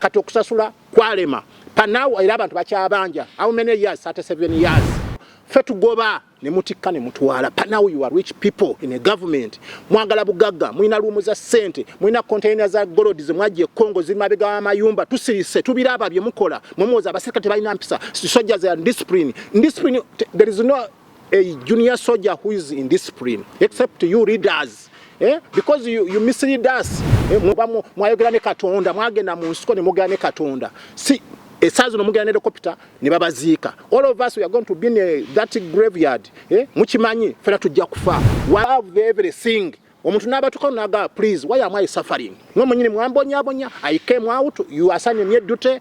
Nakati okusasula kwalema panaw, era abantu bakyabanja. How many years? 37 years. Fe tugoba ne mutikka ne mutwala. Panaw you are rich people in a government. Mwagala bugagga, mulina room za ssente, mulina container za gold ze mwajja e Congo, ziri mabega w'amayumba. Tusirise, tubiraba bye mukola. Mwemuwoza abasirikale tebalina mpisa, soldiers are indiscipline. Indiscipline, there is no a junior soldier who is in discipline except you leaders. Eh? Because you mislead us. Eh, mwayogera ne Katonda, mwagenda mu nsiko ne mugera ne Katonda. Si esaazi zino mugenda ne helicopter ne babaziika. All of us, we are going to be in that graveyard. Eh? Mukimanyi fena tujja kufa. We have the everything. Omuntu n'abatuka naga, "Please, why am I suffering?" Mwe mwenyini mwambonyabonya. I came out, you assign me duty,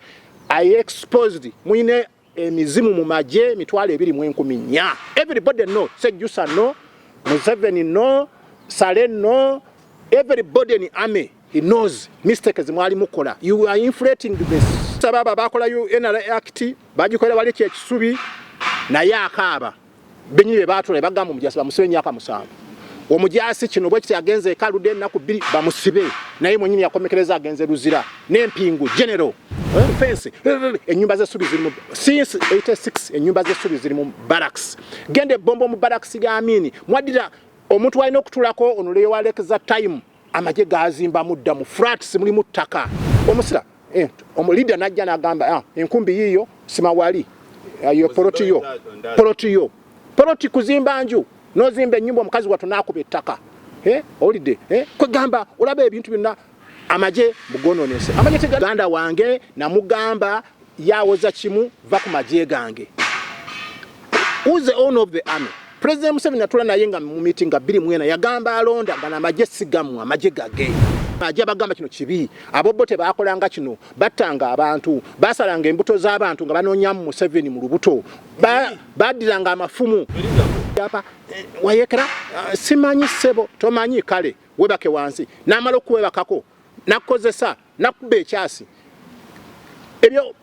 I exposed. Mwine emizimu mu magye 24,000. Everybody know, Sejusa no, Museveni no, Sale no, everybody in army, he knows mistakes mwali mukola. You are inflating this. Sababa bakola NRA Act, bagikolera wali kyekisubi, naye akaaba. Benyi be batula bagamba omujasi bamusibe emyaka 7. Omujasi kino bwe kiti agenze ekaludde ennaku 2 bamusibe, naye mwenyini yakomekereza agenze Luzira n'empingu. General fence, ennyumba z'essubi ziri mu since 86, ennyumba z'essubi ziri mu barracks. Genda ebombo mu barracks ga Amini, mwaddira omuntu walina okutulako onuleewalekeza time. Amagye gazimbamu dda mu flats, mulimu ttaka omusira. Eh, omulida najja n'agamba, "Ah, enkumbi yiiyo, sima wali yo poloti yo, poloti yo, poloti kuzimba nju, n'ozimba ennyumba." Omukazi wattu n'akuba ettaka. Eh, owulidde? Eh, kwegamba olaba ebintu byonna amagye mugononese. Amagye teganda wange namugamba yawoza kimu, va ku magye gange. Who's the owner of the army? President Museveni atula naye nga mu meeting nga 24 yagamba alonda gana amagye sigamu, amagye gage. Ajja bagamba kino kibi, abo bo tebakolanga kino, battanga abantu, basalanga embuto z'abantu nga banoonyamu Museveni mu lubuto, baddiranga amafumu. Apa, eh, wayekera, simanyi ssebo, tomanyi kale webake wansi, n'amala okuwebakako nakukozesa nakuba ekyasi. Ebyo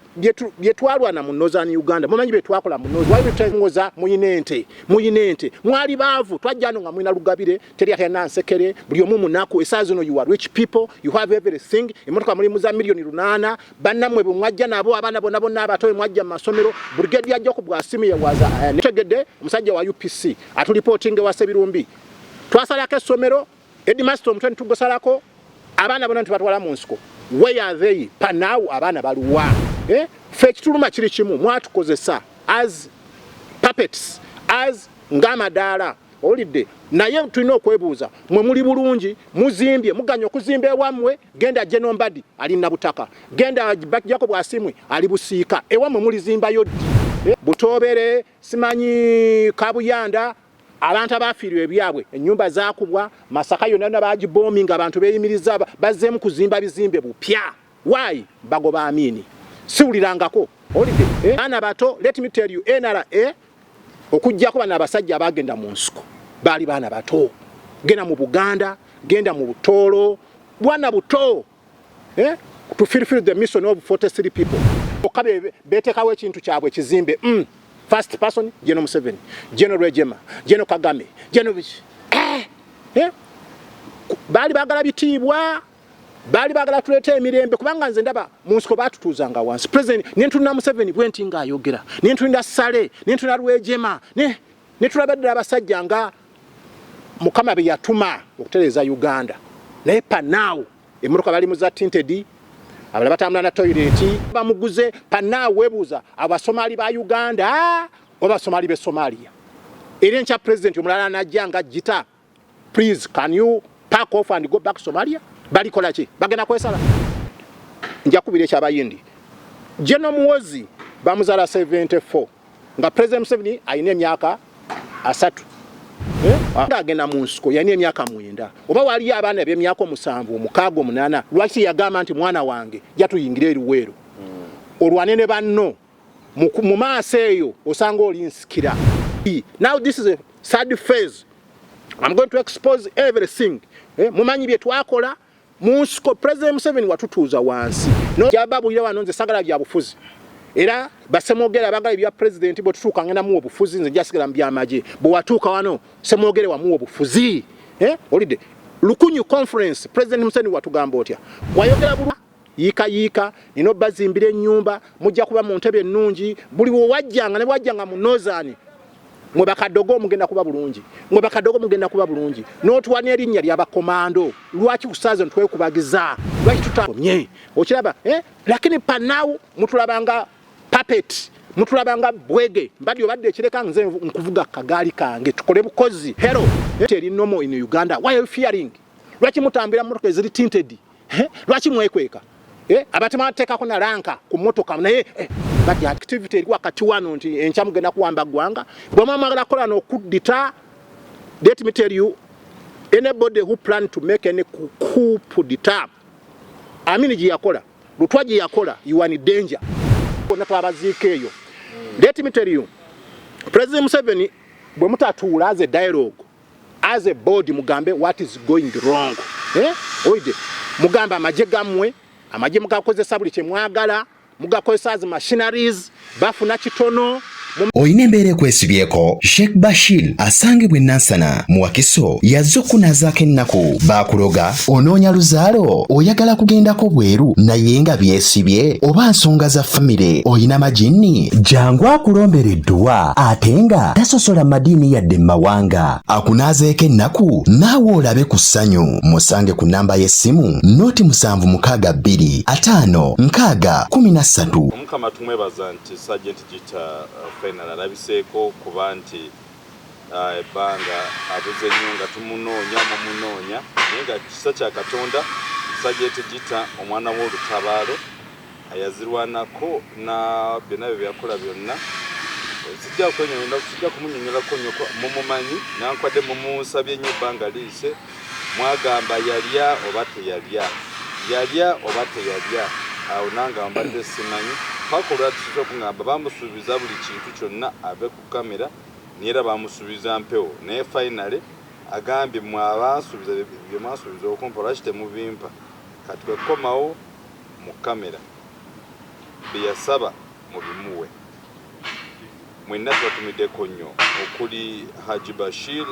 byetwalwana mu Northern Uganda, mumanyi byetwakola mu Northern. Muyina ente, muyina ente, mwali baavu. Twajja no nga mulina lugabire, teri atalina nsekere, buli omu munaku. Esaawa zino you are rich people, you have everything. Emotoka mulimu za miliyoni 800. Bannammwe bwe mwajja nabo, abaana bonna bonna abato bwe mwajja mu masomero, Brigadier Jacob Bwasimi yewaza netegedde omusajja wa UPC atulipootinga ewa Sebirumbi. Twasalako essomero, headmaster omutwe nitugusalako, abaana bonna ntubatwala mu nsiko. Where are they panaw? Abaana baluwa? Eh? Ffe ekituluma kiri kimu, mwatukozesa as puppets, as ng'amadaala, owulidde? Naye tulina okwebuuza, mwe muli bulungi, muzimbye, muganya okuzimba ewammwe. Genda Genombadi ali Nabutaka, genda Jacob Asimwe ali Busiika, ewammwe mulizimbayo ddi? Eh? Butobere, simanyi Kabuyanda, abantu abafiirwa ebyabwe, ennyumba zakubwa. Masaka yonna yonna bagibominga, abantu beeyimiriza, bazzeemu kuzimba bizimbe bupya. Why bagoba Amini? Siwulirangako, owulidde? Eh? Baana bato, let me tell you, NRA okuggyako bano abasajja abagenda mu nsiko baali baana bato. Genda mu Buganda, genda mu Butoolo, bwana buto, eh? To fulfill the mission of 43 people okka beteekawo ekintu kyabwe kizimbe. First person, General Museveni, General Rwigema, General Kagame, General eh, eh? Baali baagala bitiibwa, baali baagala tuleeta emirembe, kubanga nze ndaba mu nsiko baatutuuzanga wansi. President nentulina Museveni bwe nti ng'ayogera, nentulina Sale, nentulina Rwejema, ne tulaba ddala abasajja nga Mukama be yatuma okutereeza Uganda. Naye panaawo emmotoka bali mu za tinted, abalala batambula na toilet bamuguze. Panaawo weebuuza, Abasomali ba Uganda oba Abasomali b'e Somalia? Era enkya president omulala najja nga gita, "Please, can you pack off and go back to Somalia?" Balikola ki? Bagenda kwesala. Nja kubira ekyabayindi. General Muhoozi bamuzala 74 nga President Museveni alina emyaka 30. Eh? Nga agenda mu nsiko yalina emyaka 9. Oba waliyo abaana eb'emyaka 7, 6, 8, lwaki yagamba nti mwana wange jatuyingira eruweero olwane ne banno mu maaso eyo osanga oli nsikira? Now this is a sad phase. I'm going to expose everything. Eh, mumanyi bye twakola mu nsiko. President Museveni watutuuza wansi no jababulira wano, nze sagala bya bufuzi, era basemwogere abagala ebya president bwe tutuuka ngenda muwa obufuzi, nze njasigala mu byamagye. Bwe watuuka wano Semwogere wamuwa obufuzi, eh? Olidde Lukunyu conference, President Museveni watugamba otya? Wayogera bulwa Yiika yiika, nina obazimbira ennyumba, mujja kuba mu ntebe ennungi. Buli wewajjanga ne bwajjanga mu Northern, mwe bakadogo mugenda kuba bulungi, mwe bakadogo mugenda kuba bulungi. N'otuwa n'erinnya ly'abakomando. Lwaki kusaazo ntwekubagiza? Lwaki tutakomye? Okiraba, eh? Lakini panawu mutulabanga puppet, mutulabanga bwege. Mbadde obadde ekireka nze nkuvuga kagaali kange tukole bukozi. Hello, eri normal in Uganda. Why are you fearing? Lwaki mutambira motoka eziri tinted? Eh? Lwaki mwekweka? Eh? Abatemateekako na rank ku motoka naye eh, bati activity eri wakati wano nti enkya mugenda kuwamba ggwanga. Bwe mwamagala kukola n'okuddita, let me tell you, anybody who plan to make any coup d'etat, Amini gye yakola, Lutwa gye yakola, you are in danger. Bonna twabaziika eyo. Let me tell you, President Museveni, bwe mutatuula as a dialogue, as a board, mugambe what is going wrong, eh? Oide mugambe amagye gammwe, amagye mugakozesa buli kye mwagala, mugakozesa as machineries, bafuna kitono. Olina embeera ekwesibyeko? Sheikh Bashir asangibwa e Nansana mu Wakiso yazze okukunaazaako ennaku. Baakuloga, onoonya luzaalo, oyagala kugendako bweru naye nga byesibye, oba nsonga za famire, oyina majinni, jangu akulombera edduwa ate nga tasosola madiini yadde mawanga, akunaazeeko ennaku naawe olabe ku ssanyu. Musange ku namba y'essimu 0 762 5 6 13. Omukama tumwebaza nti Sergeant Gita final alabiseeko, kuba nti ebbanga abuze nnyo nga tumunoonya, mumunoonya, naye nga kisa kya Katonda, Sergeant Gita omwana w'olutabaalo ayazirwanako na byonna bye byakola byonna. Sijja kwenyonyola, sijja kumunyonyolako nnyo, mumumanyi. Nankwadde mumunsabye nnyo ebbanga liise, mwagamba yalya oba teyalya, yalya oba teyalya. Awo nange mbadde simanyi paka olwatusiza okugamba bamusuubiza buli kintu kyonna ave ku kamera, naye era bamusuubiza mpewo. Naye finally agambye, mwe abansuubiza bye mwansuubiza okumpa, lwaki temubimpa? Kati kwe kukomawo mu kamera, bye yasaba mubimuwe. Mwenna tubatumiddeko nnyo, okuli Haji Bashir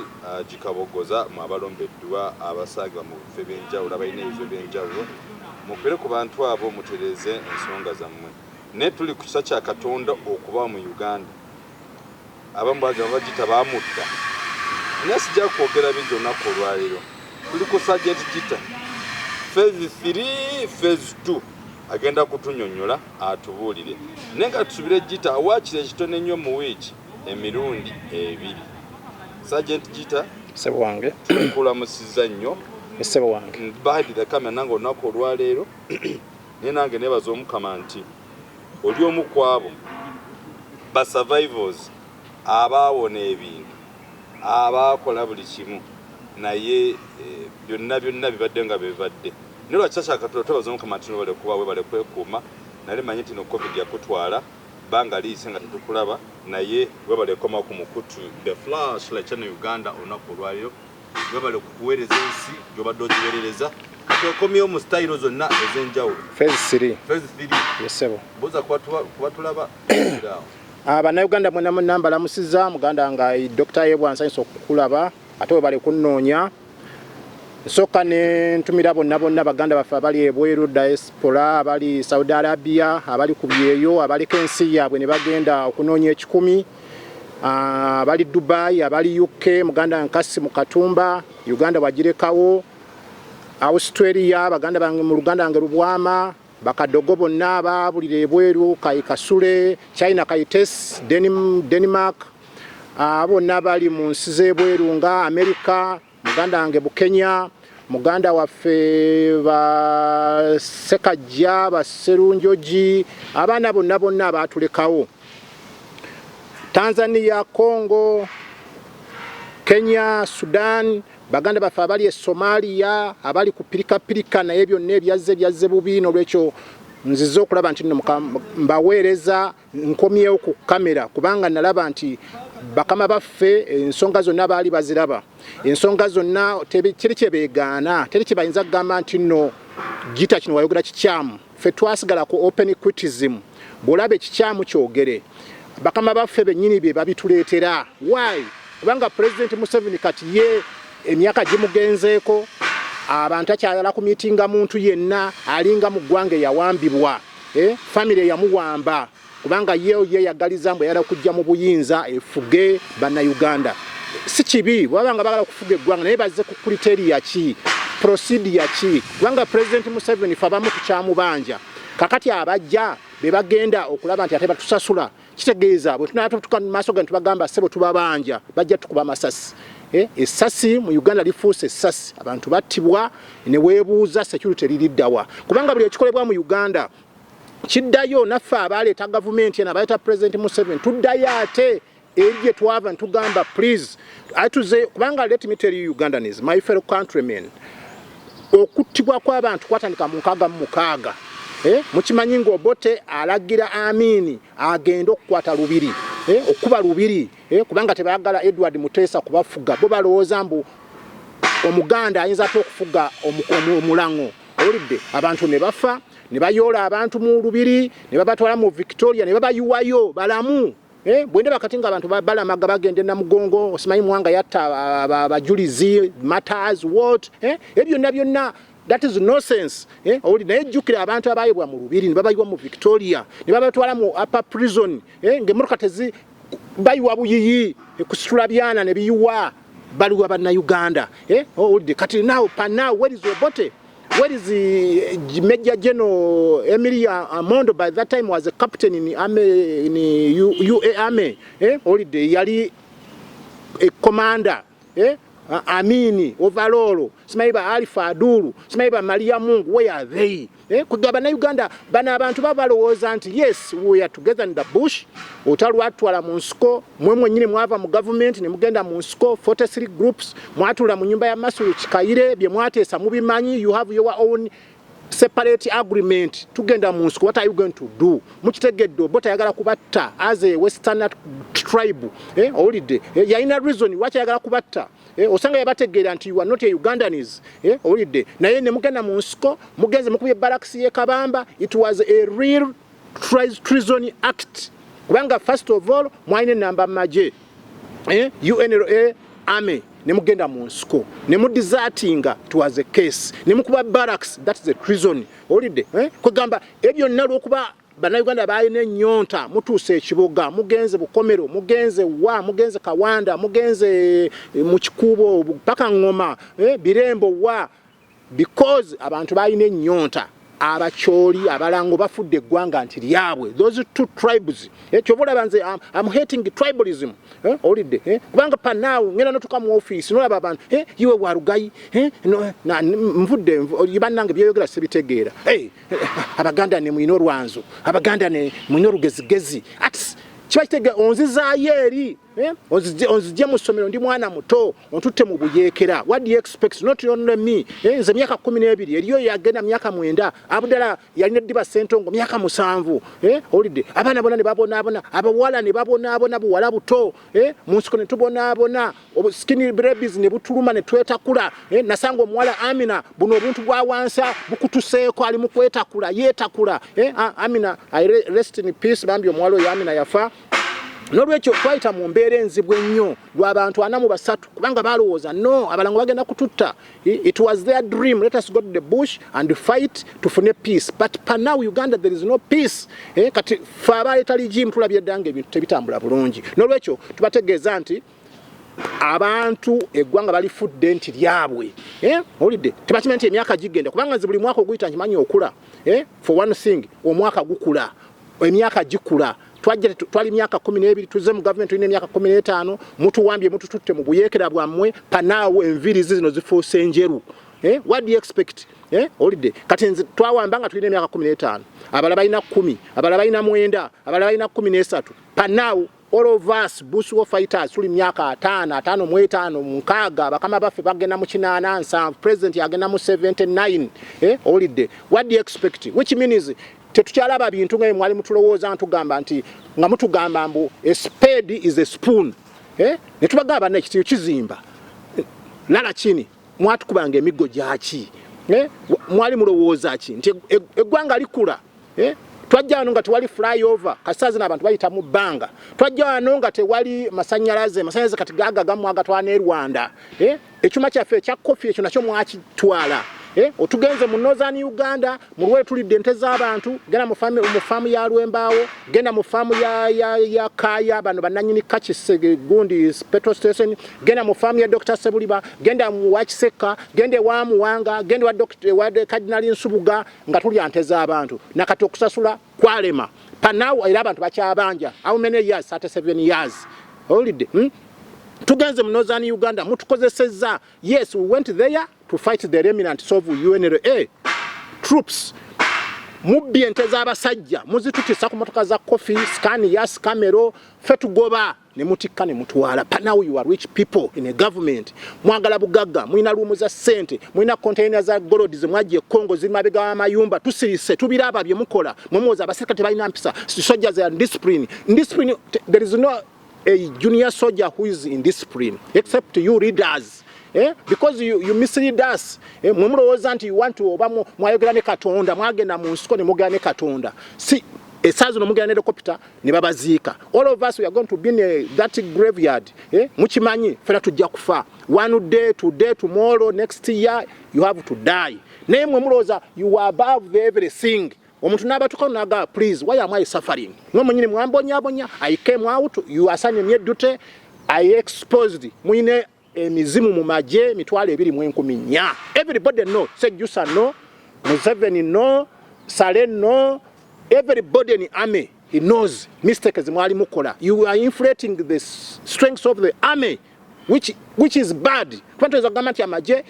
Gikabogoza, mwe abalombeddwa abasangibwa mu bifo ebyenjawulo, abalina ebifo ebyenjawulo, mukubire ku bantu abo mutereeze ensonga zammwe. Naye tuli ku kisa kya Katonda okuba mu Uganda. Abamu bagamba bagita bamutta, naye sijja kwogera bingi olunaku olwaleero. Tuli ku Sergeant Gita phase 3, phase 2, agenda kutunyonyola atubuulire. Naye nga tusubire Gita awaakiri ekitono ennyo mu wiiki emirundi 2. Sergeant Gita. Ssebo wange. Tukulamusiza nnyo. Ssebo wange. Behind the camera nange olunaku olwaleero, naye nange nebaza Omukama nti oli omu ku abo ba survivors abaawona ebintu, abaakola buli kimu, naye byonna byonna bibadde nga bibadde. Naye lwakisa kya Katonda, twebaza Omukama nti webale kuba, webale kwekuuma. Nali manyi nti no COVID yakutwala, bbanga liyise nga tetukulaba, naye webale komawo ku mukutu The Flash Light Channel Uganda olunaku olwaleero. Webale kukuweereza ensi gy'obadde ogiweerereza. Kati okomyewo mu sitayiro zonna ez'enjawulo. Phase 3. Phase 3. Yes, ssebo. Mbuuza kuba tulaba awo. Bannayuganda mwena mwena mbalamusiza. Muganda nga Dr. Yebwa, nsanyusa okukulaba ate webale kunnoonya. Nsooka ne ntumira bonna bonna baganda baffe abali ebweru, diaspora, abali Saudi Arabia, abali ku byeyo, abaleka ensi yaabwe ne bagenda okunoonya ekikumi, abali Dubai, abali UK, muganda Nkasi mu Katumba, Uganda wagirekawo, Australia, baganda bange mu Luganda wange Lubwama, bakadogo bonna ababulira ebweru, Kai Kasule, China, Kaites, Denmark, bonna bali mu nsi z'ebweru nga America, muganda wange Bukenya, muganda waffe ba Sekajja, ba Serunjogi, abaana bonna bonna abaatulekawo, Tanzania, Congo, Kenya, Sudan, baganda baffe abali e Somalia, abali ku pirikapirika, naye byonna ebyazze byazze bubi. N'olwekyo nzize okulaba nti nno mbaweereza, nkomyewo ku kamera, kubanga nalaba nti bakama baffe ensonga zonna baali baziraba, ensonga zonna teri kyebeegaana, teri kyebayinza kugamba nti nno Gita kino wayogera kikyamu. Ffe twasigala ku open criticism, bw'olaba ekikyamu kyogere. Bakama baffe bennyini bye babituleetera. Why? Kubanga President Museveni kati ye emyaka gimugenzeeko. Abantu akyayala ku mitinga muntu yenna alinga mu ggwanga eyawambibwa, family eyamuwamba, kubanga ye yeyagaliza mbu ayagala kujja mu buyinza efuge Bannayuganda. Si kibi bwaba nga bagala okufuga eggwanga, naye bazze ku criteria ki, procedure ki? Kubanga President Museveni fe abamu tukyamubanja. Kakati abajja be bagenda okulaba nti ate batusasula, kitegeeza bwe tunatutuka mu maaso gano tubagamba, "Ssebo, tubabanja," bajja tukuba amasasi. Essasi mu Uganda lifuuse essasi, abantu battibwa ne weebuuza security liriddawa, kubanga buli ekikolebwa mu Uganda kiddayo. Naffe abaleeta gavumenti eno, abaleeta President Museveni, tuddayo ate eri gye twava ntugamba, "Please," atuze. Kubanga let me tell you, Ugandans, my fellow countrymen, okuttibwa kw'abantu kwatandika mu 66. Mukimanyi ng'Obote alagira Amini agende okukwata Lubiri, okukuba Lubiri, kubanga tebaagala Edward Muteesa kubafuga. Bo balowooza mbu Omuganda ayinza ate okufuga omulango. Owulidde? Abantu ne bafa, ne bayoola abantu mu Lubiri ne babatwala mu Victoria ne babayiwayo balamu. Bwende bakati nga abantu balamaga bagenda Namugongo, osimanyi Mwanga yatta abajulizi, matters what, ebyo byonna byonna, that is nonsense. Owuli? Naye jjukira abantu abayibwa mu Lubiri ne babayiwa mu Victoria ne babatwala mu upper prison, ng'emmotoka tezi bayiwa buyiyi, kusitula byana ne biyiwa baliwa Bannayuganda. Owulidde? Kati now, pa now, where is Obote? Where is Major General Emilia Amondo? By that time was a captain in army, in UA army. Owulidde? Yali a commander. Amini overall, simanyi ba Alifa Adulu, simanyi ba Maria Mungu, where are they? Kugaba Bannayuganda bano abantu baba balowooza nti yes, we are together in the bush. Otalwatwala mu nsiko, mwe mwennyini mwava mu gavumenti ne mugenda mu nsiko. 43 groups mwatula mu nyumba ya Masulu Kikayire, bye mwateesa mubimanyi. You have your own separate agreement. Tugenda mu nsiko, what are you going to do? Mukitegedde, oba tayagala kubatta as a western tribe. Owulidde? Yalina reason lwaki ayagala kubatta. Osanga yabategeera nti you are not a Ugandans. Owulidde? Naye ne mugenda mu nsiko, mugenze mukubye barracks ye Kabamba. It was a real treason act, kubanga first of all mwalina enamba magye, UNLA army, ne mugenda mu nsiko ne mudesertinga. It was a case. Ne mukuba barracks, that is a treason. Owulidde? Kwegamba ebyo byonna olwokuba Bannayuganda balina ennyonta. Mutuuse ekibuga, mugenze Bukomero, mugenze wa, mugenze Kawanda, mugenze mu Kikuubo paka Ngoma, Birembo wa, because abantu balina ennyonta. Abakyoli, Abalango bafudde eggwanga nti lyabwe, those two tribes. Kyova olaba nze I'm hating tribalism. Owulidde? Kubanga panaawo ngenda notuka mu office nolaba abantu, iwe warugayi, no, nvudde bannange byeyogera sibitegeera. Hey, Abaganda ne mwina olwanzo, Abaganda ne mwina olugezigezi, ati kiba kitege onzizaayo eri, onzijje mu ssomero, ndi mwana muto, ontutte mu buyeekera. What do you expect? Not only me, nze myaka 12, eriyo yagenda myaka 9, Abudala yalina eddiba Sentongo myaka 7. Owulidde? Abaana bonna ne babonaabona, abawala ne babonaabona, buwala buto, mu nsiko ne tubonaabona, skin rabies ne butuluma ne twetakula. Nasanga omuwala Amina, buno obuntu bwa wansa bukutuseeko, ali mu kwetakula, yeetakula. Amina, I rest in peace, bambi omuwala oyo Amina yafa. Nolwekyo twayita mu mbeera enzibu ennyo lw'abantu 43, kubanga balowooza no Abalango bagenda kututta. It was their dream, let us go to the bush and fight tufune peace. But pa now Uganda there is no peace. Kati fe abaleeta regime tulabye dda nga ebintu tebitambula bulungi. Nolwekyo tubategeeza nti abantu eggwanga balifudde nti lyabwe. Owulidde? Tebakimanyi nti emyaka gigenda, kubanga nze buli mwaka oguyita nkimanyi okula. For one thing, omwaka gukula, emyaka gikula. Twajja twali myaka 12, tuzze mu gavumenti tulina emyaka 15. Mutuwambye, mutututte mu buyeekera bwammwe. Panaawo enviiri zino zifuuse njeru. What do you expect? Owulidde? Kati nze twawamba nga tulina emyaka 15, abalala balina 10, abalala balina 9, abalala balina 13. Panaawo all of us bush war fighters tuli myaka 50, 55, 60. Bakama baffe bagenda mu 80, 70, president yagenda mu 79. Owulidde? What do you expect? Which means tetukyalaba bintu nga mwali mutulowooza, ntugamba nti nga mutugamba mbu a spade is a spoon, ne tubagamba nekitiyo kizimba lala kini. Mwatukubanga emiggo gyaki? Mwali mulowooza ki nti eggwanga likula? Twajja wano nga tewali flyover, kasita zino abantu bayita mu bbanga. Twajja wano nga tewali masanyalaze, masanyalaze kati gaga gamu agatwala ne Rwanda. Ekyuma kyaffe ekya kofi ekyo nakyo mwakitwala. Eh, otugenze mu Northern Uganda mu Luweero tulidde ente z'abantu, genda mu faamu ya Lwembaawo, genda mu faamu ya Kaaya, bano bannannyini Kakise gundi petrol station, genda mu faamu ya Dr. Sebuliba, genda mu wa Kisekka, genda ewa Muwanga, genda ewa Cardinal Nsubuga nga tulya nte z'abantu. Nakati okusasula kwalema. Panawo era abantu bakyabanja. How many years? 37 years. Owulidde? Tugenze mu Northern Uganda mutukozesezza. Yes, we went there to fight the remnants of UNLA troops. Mubbye ente z'abasajja muzitutisa ku motoka za coffee, Scania, Camero, ffe tugoba ne mutikka ne mutwala. Now you are rich people in a government. Mwagala bugagga, mulina luumu za ssente, mulina container za gold ze mwajja e Congo ziri mabega w'amayumba, tusirise tubiraba bye mukola. Mwe abaserikale tebalina mpisa, soldiers are indiscipline. Indiscipline, there is no a junior soldier who is in discipline except you leaders. Eh? Because you mislead us. Eh? Mwe mulowooza nti you want to oba mwayogera ne Katonda, mwagenda mu nsiko ne mwogera ne Katonda. Si essaawa zino mugenda ne helicopter ne babaziika. All of us we are going to be in that graveyard. Eh? Mukimanyi ffenna tujja kufa. One day, today, tomorrow, next year you have to die. Naye mwe mulowooza you are above the everything. Omuntu n'abatuka n'agamba please why am I suffering? Mwe mwennyini mwambonyabonya. I came out, you assign me a duty, I exposed. Muyine emizimu mu magye 24,000. Everybody know, Sejusa no, Museveni no, Saleh no, everybody in army he knows mistakes mwali mukola. You are inflating the strength of the army which is bad. Kuba tuyinza kugamba nti amagye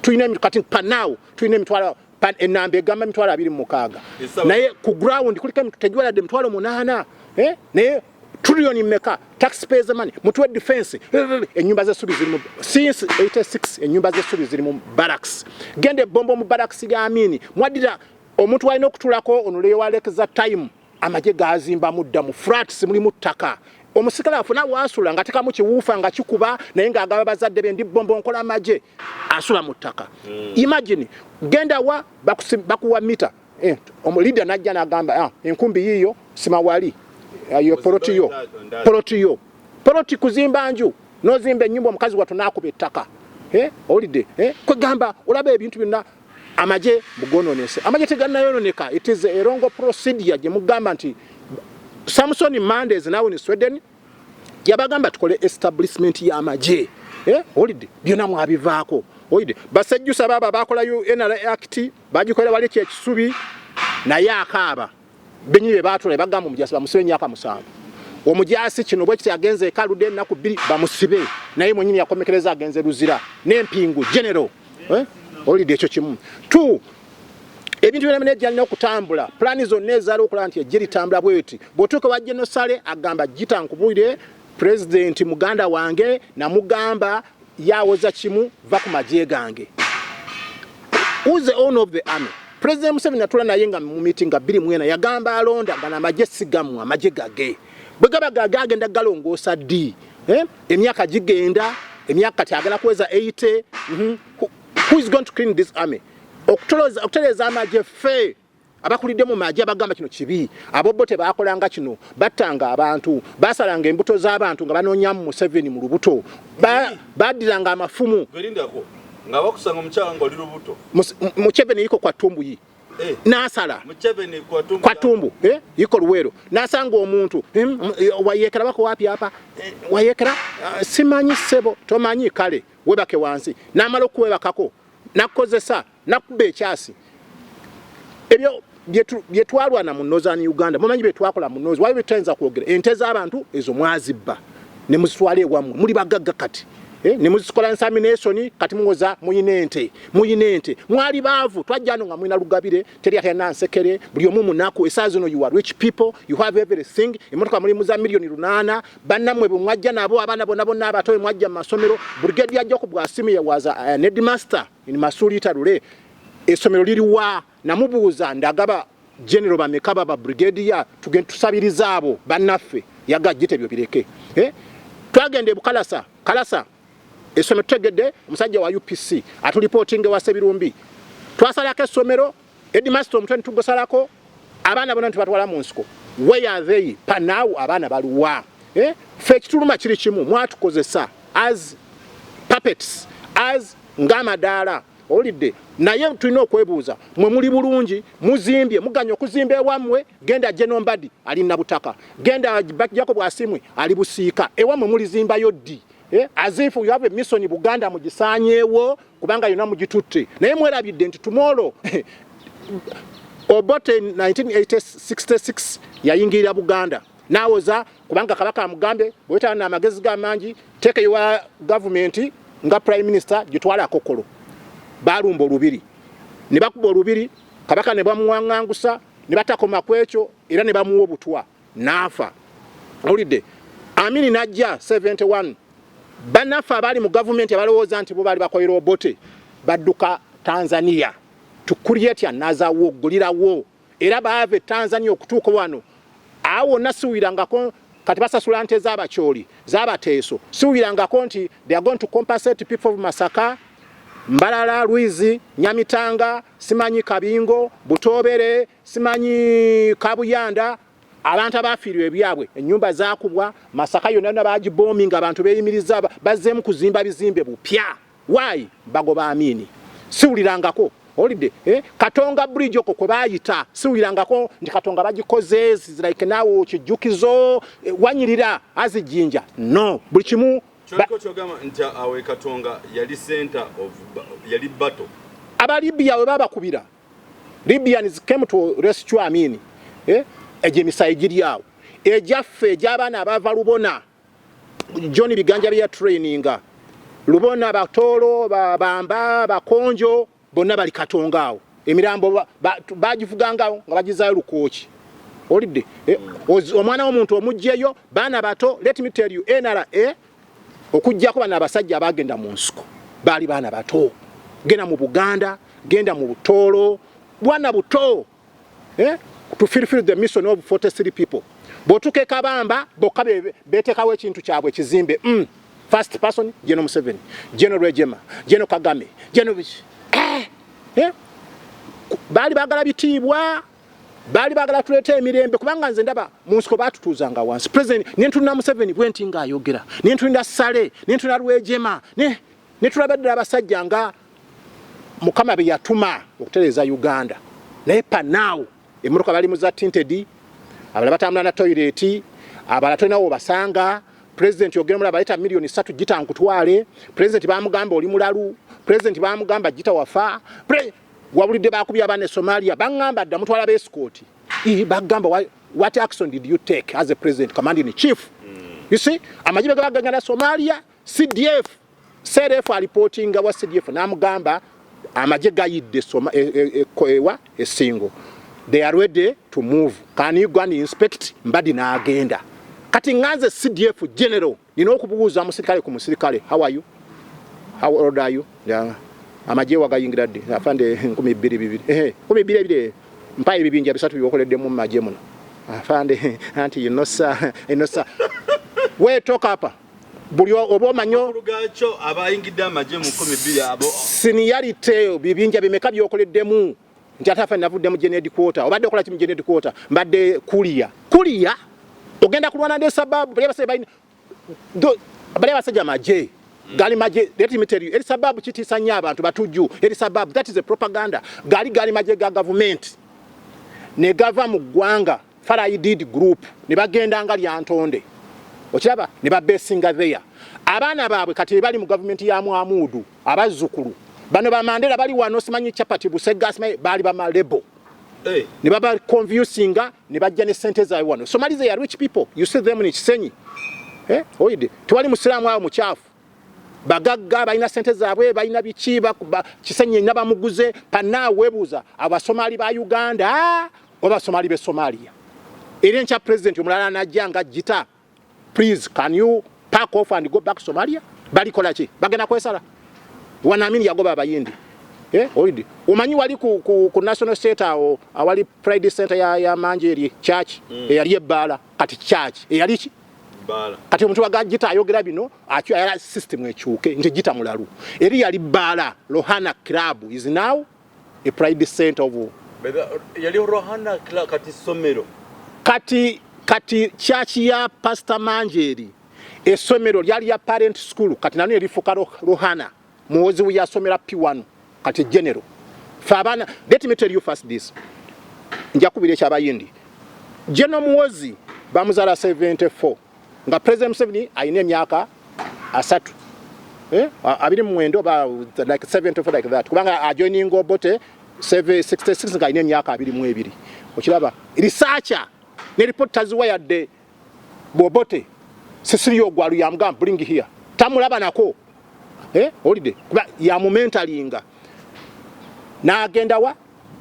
tulina kati pa now tulina emitwalo enamba egamba 26,000 naye ku ground kuliko tegiwaladde 80,000, eh? Naye trillion mmeka taxpayers money mutuwe defense. Ennyumba z'essubi ziri mu since 86, ennyumba z'essubi ziri mu barracks. Genda ebombo mu barracks ga Amini, mwaddira omuntu walina okutulako onolewalekeza time. Amagye gazimbamu dda mu flats, mulimu ttaka. Omusikale afuna waasula nga tekamu kiwuufa nga kikuba, naye ng'agaba bazadde be ndi bombo nkola amagye, asula mu ttaka. Imagine genda wa bakuwa mita, eh, omulida najja n'agamba, ah, enkumbi yiiyo sima wali yo poloti yo poloti yo poloti kuzimba nju n'ozimba ennyumba omukazi wattu n'akuba ettaka, eh, owulidde, eh? Kwegamba olaba ebintu byonna amagye mugononese. Amagye tegannayononeka. It is a wrong procedure gye mugamba nti Samson Mondays nawe in Sweden yabagamba tukole establishment y'amagye, eh? Owulidde, byonna mwabivaako. Owulidde, basejjusa baaba bakola UNRA Act bagikolera wali kyekisubi, naye akaaba benyi be baatula bagamba omujasi bamusibe emyaka 7. Omujasi kino bwe kiti agenze ekaludde ennaku 2 bamusibe, naye mwenyini yakomekereza agenze Luzira n'empingu general, eh? Owulidde, ekyo kimu. Two, ebintu byonna byonna byalina okutambula, pulaani zonna ezaali okulaba nti ejje litambula bweti. Bw'otuuka wa General Saleh agamba gita nkubulire pulezidenti muganda wange namugamba yawoza kimu va ku magye gange. Who's the owner of the army? President Museveni atula naye nga mu meeting nga 24 yagamba alonda nga namagye sigammwe, amagye gage. Bwe gaba gage agenda galongoosa ddi, eh? Emyaka gigenda, emyaka kati agala kuweza 80. Who is going to clean this army? Okutereeza amagye ffe abakulidde mu magye abagamba kino kibi, abo bo tebakolanga kino, battanga abantu, basalanga embuto z'abantu nga banoonyamu Museveni mu lubuto, baddiranga amafumu. Gerindako nga bakusanga omukyala ng'oli lubuto. Museveni yiko kwa tumbu yi. Eh. N'asala Museveni kwa tumbu. Kwa tumbu, eh? Yiko Luweero n'asanga omuntu, wayekera bako wapi apa, eh, wayekera, simanyi ssebo, tomanyi kale webake wansi, n'amala okuwebakako nakukozesa nakuba ekyasi. Ebyo bye twalwana mu Northern Uganda, mumanyi bye twakola mu Northern, waliwo bye tutayinza kwogera. Ente z'abantu ezo mwazibba ne muzitwala ewammwe, muli bagagga kati, eh, ne muzikola insemination kati muwoza muyina ente, muyina ente. Mwali baavu, twajja no nga mulina lugabire, teri atalina nsekere, buli omu munaku. Essaawa zino you are rich people, you have everything. Emmotoka mulimu za 8 miliyoni. Bannammwe bwe mwajja nabo, abaana bonna bonna abato bwe mwajja mu masomero, Brigadier Jacob Bwasimi was headmaster in Masuliita Lule. Essomero liriwa? Namubuuza ndagaba general bameka baba brigadier tugende tusabiriza abo bannaffe, yagajje ebyo bireke, eh? Twagenda e Bukalasa, Kalasa essomero tutegedde omusajja wa UPC atulipootinga ewa Sebirumbi. Twasalako essomero, headmaster omutwe nitugusalako, abaana bonna nitubatwala mu nsiko. Where are they panaw? Abaana baluwa, eh? Ffe ekituluma kiri kimu, mwatukozesa as puppets. As ng'amadaala owulidde, naye tulina okwebuuza, mwe muli bulungi, muzimbye, muganya okuzimba ewammwe? Genda Genombadi ali Nabutaka, genda Jacob Asimwe ali Busiika, ewammwe mulizimbayo ddi? As if you have a mission, Buganda mugisaanyeewo kubanga yonna mugitutte, naye mwerabidde nti tomorrow Obote 1966 yayingirira Buganda nawoza kubanga Kabaka amugambe bwetana amagezi gamangi, take your government nga prime minister gitwala akokolo. Balumba olubiri ne bakuba olubiri, Kabaka ne bamuwaŋŋangusa, ne batakoma ku ekyo, era ne bamuwa obutwa n'afa. Owulidde, Amini najja 71, bannaffe abaali mu gavumenti abalowooza nti bo baali bakolera Obote badduka Tanzania to create another war, gulirawo, era baava e Tanzania okutuuka wano. Awo wonna siwulirangako kati basasula nte z'Abakyoli, z'Abateeso. Siwulirangako nti they are going to compensate people of Masaka, Mbalala, Lwizi, Nyamitanga, simanyi Kabingo, Butobere, simanyi Kabuyanda, abantu abafiirwa ebyabwe, ennyumba zakubwa. Masaka yonna yonna bagibominga, abantu beeyimiriza, bazzeemu kuzimba bizimbe bupya. Why bagoba Amini? Siwulirangako, owulidde, eh? Katonga Bridge okwo kwe bayita, siwulirangako nti Katonga bagikoze like naawe kijjukizo, wanyirira azijinja no buli kimu. Kyoliko kyogamba nti awo e Katonga yali center of yali battle. Abalibya we babakubira, Libyans came to rescue Amini, eh? Egyo emisayi giri awo egyaffe egy'abaana abava Lubona, John Biganja bya traininga Lubona, Batoolo, Bamba, Bakonjo, bonna bali Katonga awo. Emirambo bagivugangawo nga bagizaayo Lukooki. Olidde, eh? Omwana w'omuntu omugjeyo, baana bato. Let me tell you, NRA okugjako bano abasajja abagenda mu nsiko baali baana bato. Genda mu Buganda, genda mu Butoolo, bwana buto, eh? To fulfill the mission of 43 people. Bw'otuuka e Kabamba, bokka beteekawo ekintu kyabwe kizimbe. First person, General Museveni, General Rwigema, General Kagame, General eh, eh? Baali baagala bitiibwa, baali baagala tuleeta emirembe, kubanga nze ndaba mu nsiko baatutuuzanga wansi. President nentulina Museveni bwe nti ng'ayogera, nentulina Sale, nentulina Rwigema, ne tulaba ddala abasajja nga Mukama be yatuma okutereeza Uganda. Naye panaawo emmotoka bali mu za tinted, abalala batambula na toilet, abalala tolinawo obasanga. President ogenda mulaba baleta miliyoni 3 gita nkutwale. President bamugamba oli mulalu, president bamugamba gita wafa. Wabulidde bakubye abaana e Somalia, baŋŋamba dda mutwala ba escort. Bagamba what action did you take as a president, commanding in chief? You see, amagye bwe gagenda Somalia, CDF CRF alipotinga wa CDF n'amugamba amagye gayidde soma ewa esingo, they are ready to move, can you go and inspect? Mbadi n'agenda. Kati nganze CDF general nina okubuuza musirikale ku musirikale, "How are you? How old are you?" Yeah. Amagye wagayingira ddi? Afande, 2002. Ehe, 2002. Mpaye ebibinja bisatu byokoleddemu mu magye muno. Afande, anti you know sir, you know sir, we talk up buli oba omanyi. Olugakyo abayingidde amagye mu 2000 abo. Seniority, bibinja bimeka byokoleddemu? Nti ate afa navudde mu general headquarter. Obadde okola ki mu general headquarter? Mbadde kuliya kuliya. Ogenda kulwana ne sababu bali abasajja balina bali abasajja magye gali magye. Let me tell you, eri sababu kitiisa nnyo abantu batujju. Eri sababu, that is a propaganda. Gali magye ga gavumenti ne gava mu ggwanga Faraidid group ne bagenda nga Lyantonde, okiraba, ne babesinga there abaana baabwe. Kati bali mu gavumenti ya Mwamuudu, abazzukulu bano ba Mandela bali wano, simanyi chapati Busega, simanyi baali bamalebo. Hey. Ne baba confusinga ne bajja ne sente zaabwe wano. Somalis, they are rich people. You see them in Kisenyi, eh, oyide tewali musiraamu awo mukyafu. Bagagga, balina sente zaabwe, balina biki, Kisenyi yenna bamuguze. Panaawe weebuuza, Abasomali ba Uganda oba Abasomali b'e Somalia? Era enkya president omulala najja nga gita, "Please, can you pack off and go back Somalia?" Balikola ki? Bagenda kwesala. Wanamini yagoba Abayindi, eh, oyidi omanyi wali ku National Theatre awo awali Pride Center ya Manjeri church, eyali ebbaala, kati church eyali ki? Bbaala. Kati omuntu waga gita ayogera bino akyo ayala system ekyuke nti gita mulalu. Eri yali bbaala, Rohana Club is now a Pride Center of Yali Rohana Club, kati ssomero. Kati church ya Pastor Manjeri, essomero lyali ya parent school, kati nano erifuuka Rohana. Muhoozi we yasomera P1, kati general. Fe abaana, let me tell you first this, nja kubira ekyabayindi. General Muhoozi bamuzaala 74 nga President Museveni alina emyaka 30, eh? 29 oba like 74, like that, kubanga ajoininga Obote 66 nga alina emyaka 22. Okiraba, researcher ne report taziwa yadde Bobote. Cecilia Ogwal yamugamba, "Bring here." Tamulaba nako, eh? Olide kuba yamumentoringa. N'agenda wa?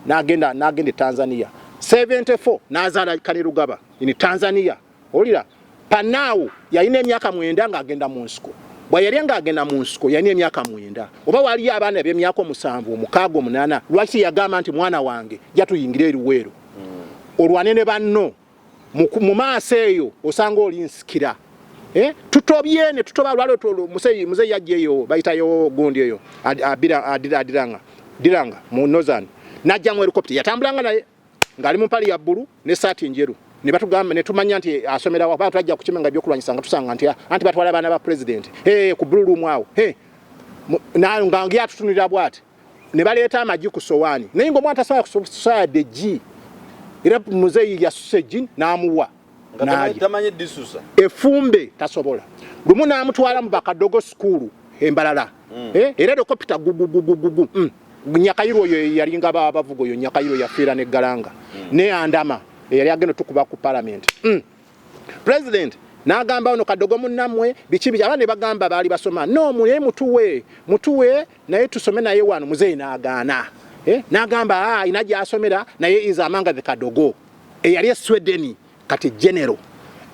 N'agenda e Tanzania 74, n'azaala Kainerugaba in Tanzania. Olira panaawo yalina emyaka 9 ng'agenda mu nsiko. Bwe yali ng'agenda mu nsiko yalina emyaka 9, oba waliyo abaana ab'emyaka 7, 6, 8. Lwaki yagamba nti, "Mwana wange, jatuyingire eruweero olwane ne banno mu maaso eyo osanga oli nsikira"? Eh? Tutobye ne tutoba lwalo. Muzeyi yajja eyo, bayitayo gundi eyo adiranga diranga mu northern, najja mu helicopter, yatambulanga naye ng'ali mu mpale ya bbulu n'essaati njeru, ne batugamba ne tumanya nti asomera wa. Twajja kukima nga ebyokulwanyisa nga tusanga nti anti batwala abaana ba president, hey, ku blue room awo, hey. Nga ngi atutunulira bw'ati ne baleeta amagi ku sowaani, naye ng'omwana tasobola kusobola eggi, era muzeeyi yasusa eggi n'amuwa. Nga n'alya. Tamanyi disusa. Efumbe tasobola. Lumu n'amutwala mu bakadogo school embalala. Eh, era helicopter gugugugugugu. Nyakayiro oyo yalinga bavuga oyo Nyakayiro yafiira neggalanga ne andama eyali agenda otukuba ku parliament. President n'agamba ono kadogo munnammwe biki biki. Abaana ne bagamba baali basoma no naye mutuwe mutuwe naye tusome naye wano. Muzeeyi n'agaana, eh? N'agamba, "Ah, ayina gy'asomera naye is among the kadogo eyali e Sweden, kati general."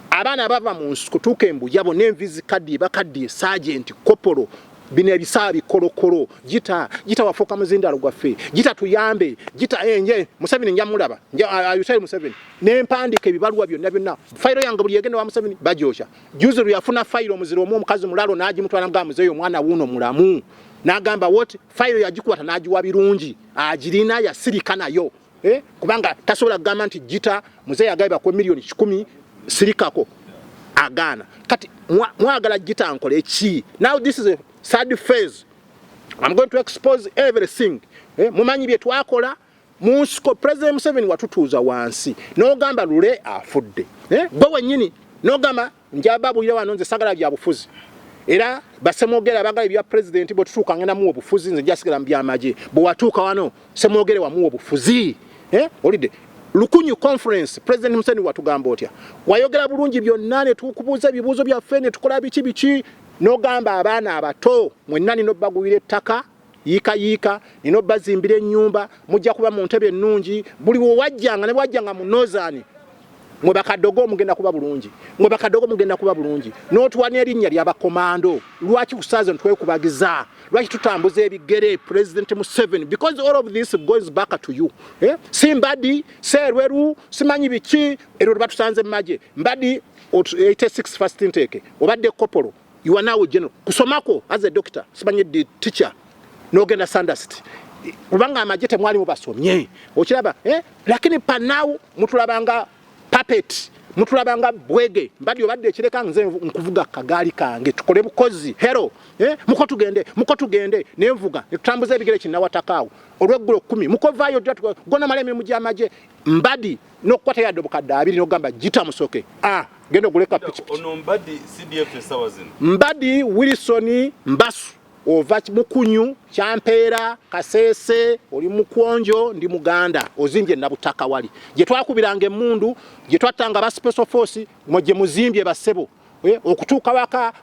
Abaana bava mu nsi kutuuka embuya bonna envi zikaddiye, bakaddiye, sergeant, corporal, bino ebisaa bikolokolo. Gita gita wafuuka muzindalo gwaffe, gita tuyambe, gita enje Museveni nja mulaba ayutale Museveni nempandika ebibaluwa byonna byonna. Fayiro yange buli yegenda wa Museveni bagyokya. Juzi lwe yafuna fayiro omuziro omu omukazi mulalo n'agimutwala mga muzeeyo omwana wuuno mulamu, n'agamba what fayiro yagikwata n'agiwa birungi agirina yasirika nayo, eh? Kubanga tasobola kugamba nti gita muzeeyi agabe bakuwe 100,000,000 sirikako, agaana. Kati mwagala gita nkole ki? Now this is a third phase, I'm going to expose everything, eh? Mumanyi bye twakola mu nsiko. President Museveni watutuuza wansi n'ogamba Lule afudde, eh? Gwe wennyini n'ogamba njababulira wano nze sagala bya bufuzi, era basemwogere abagala ebya president bwe tutuuka ngenda muwa obufuzi, nze njasigala mu byamagye. Bwe watuuka wano Semwogere wamuwa obufuzi, eh? Olidde Lukunyu conference, President Museveni watugamba otya? Wayogera bulungi byonna ne tukubuuza ebibuuzo byaffe ne tukola biki biki, n'ogamba abaana abato mwenna nina obbagulira ettaka yiika yiika, nina obbazimbira ennyumba, mujja kuba mu ntebe ennungi. Buli wewajjanga ne bwajjanga mu northern, mwe bakadogo mugenda kuba bulungi, mwe bakadogo mugenda kuba bulungi, n'otuwa n'erinnya lyabakomando. Lwaki kusaaza ntwekubagiza? Lwaki tutambuza ebigere, President Museveni? Because all of this goes back to you, eh? Si Mbadi seerweru simanyi biki erwo batusanze mu magye. Mbadi 86 first intake obadde corporal, you are now general. Kusomako as a doctor, simanyi the teacher, n'ogenda Sandhurst kubanga amagye temwali mubasomye. Okiraba, eh? Lakini panawu mutulabanga puppet, mutulabanga bwege. Mbadde obadde ekireka nze nkuvuga kagaali kange tukole bukozi hero, eh? Muko tugende, muko tugende nenvuga netutambuza ebigere kinnawatakaawo olweggulo 10 mukovaayo gonamala emirimu gy'amagye. Mbadi n'okukwata yadde obukadde 20 n'ogamba gita musoke, ah, genda oguleka pikipiki. Ono Mbadi CDF essaawa zino? Mbadi Wilson Mbasu ova Mukunyu, Kyampeera, Kasese, oli Mukwonjo, ndi Muganda, ozimbye Nabutaka wali gye twakubiranga emmundu, gye twattanga ba special force, mwe gye muzimbye bassebo. Eh, okutuuka waka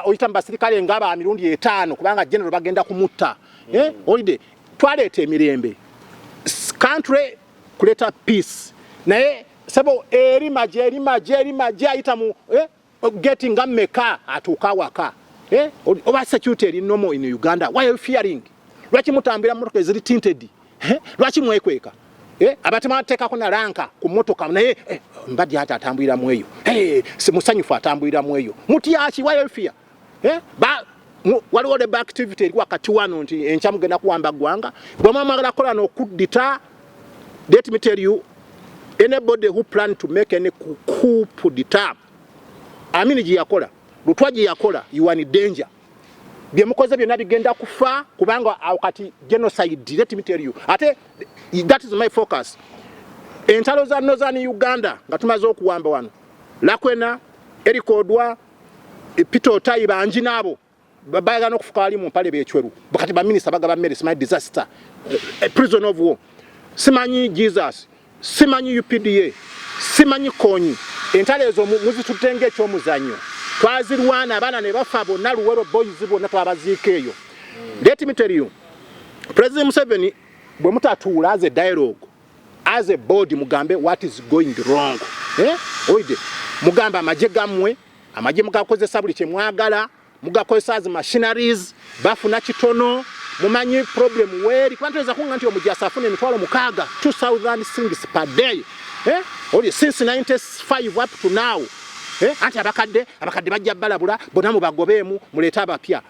oyita mu basirikale nga ba mirundi 5 kubanga general bagenda kumutta. Eh, olide twaleeta emirembe country kuleeta peace, naye sebo eri maje eri maje eri maje ayita mu gate nga mmeka atuuka waka, eh? Oba security eri normal in Uganda, why are you fearing? Lwaki mutambira motoka eziri tinted, eh? Lwaki mwekweka, eh? Abatema bateekako na rank ku motoka naye mbadde ate atambuliramu eyo, hey, si musanyufu atambuliramu eyo mutyaki? Why are you fear, eh? Ba waliwo rebel activity eri wakati wano nti enkya mugenda kuwamba ggwanga bwe mwamagala kukola n'okuddita. Let me tell you, anybody who plan to make any coup d'etat, Amini gye yakola, Lutwa gye yakola, you are in danger. Bye mukoze byonna bigenda kufa kubanga awo kati genocide. Let me tell you, ate that is my focus. Entalo za Northern Uganda nga tumaze okuwamba wano, Lakwena, Eric Odwa, Peter Otai, bangi naabo bayagala n'okufuka wali mu mpale becweru. Kati baminisita bagaba mmere, simanyi disaster, prison of war, simanyi Jesus, simanyi UPDA, simanyi Konyi. Entalo ezo muzitutte ng'ekyomuzannyo. Twazirwana, abaana ne bafa bonna, Luwero Boys bonna twabaziika eyo. Let me tell you, President Museveni, bwe mutatuula as a dialogue, as a board, mugambe what is going wrong, eh? Oide mugambe amagye gammwe, amagye mugakozesa buli kye mwagala, mugakozesa as machineries, bafuna kitono. Mumanyi problem weeri, kuba ntoyeza kunga nti omujasi afuna 6000, 2000 shillings per day, eh? Oli since 95 up to now, eh? Anti abakadde bajja balabula bonna, mubagobeemu, muleete abapya.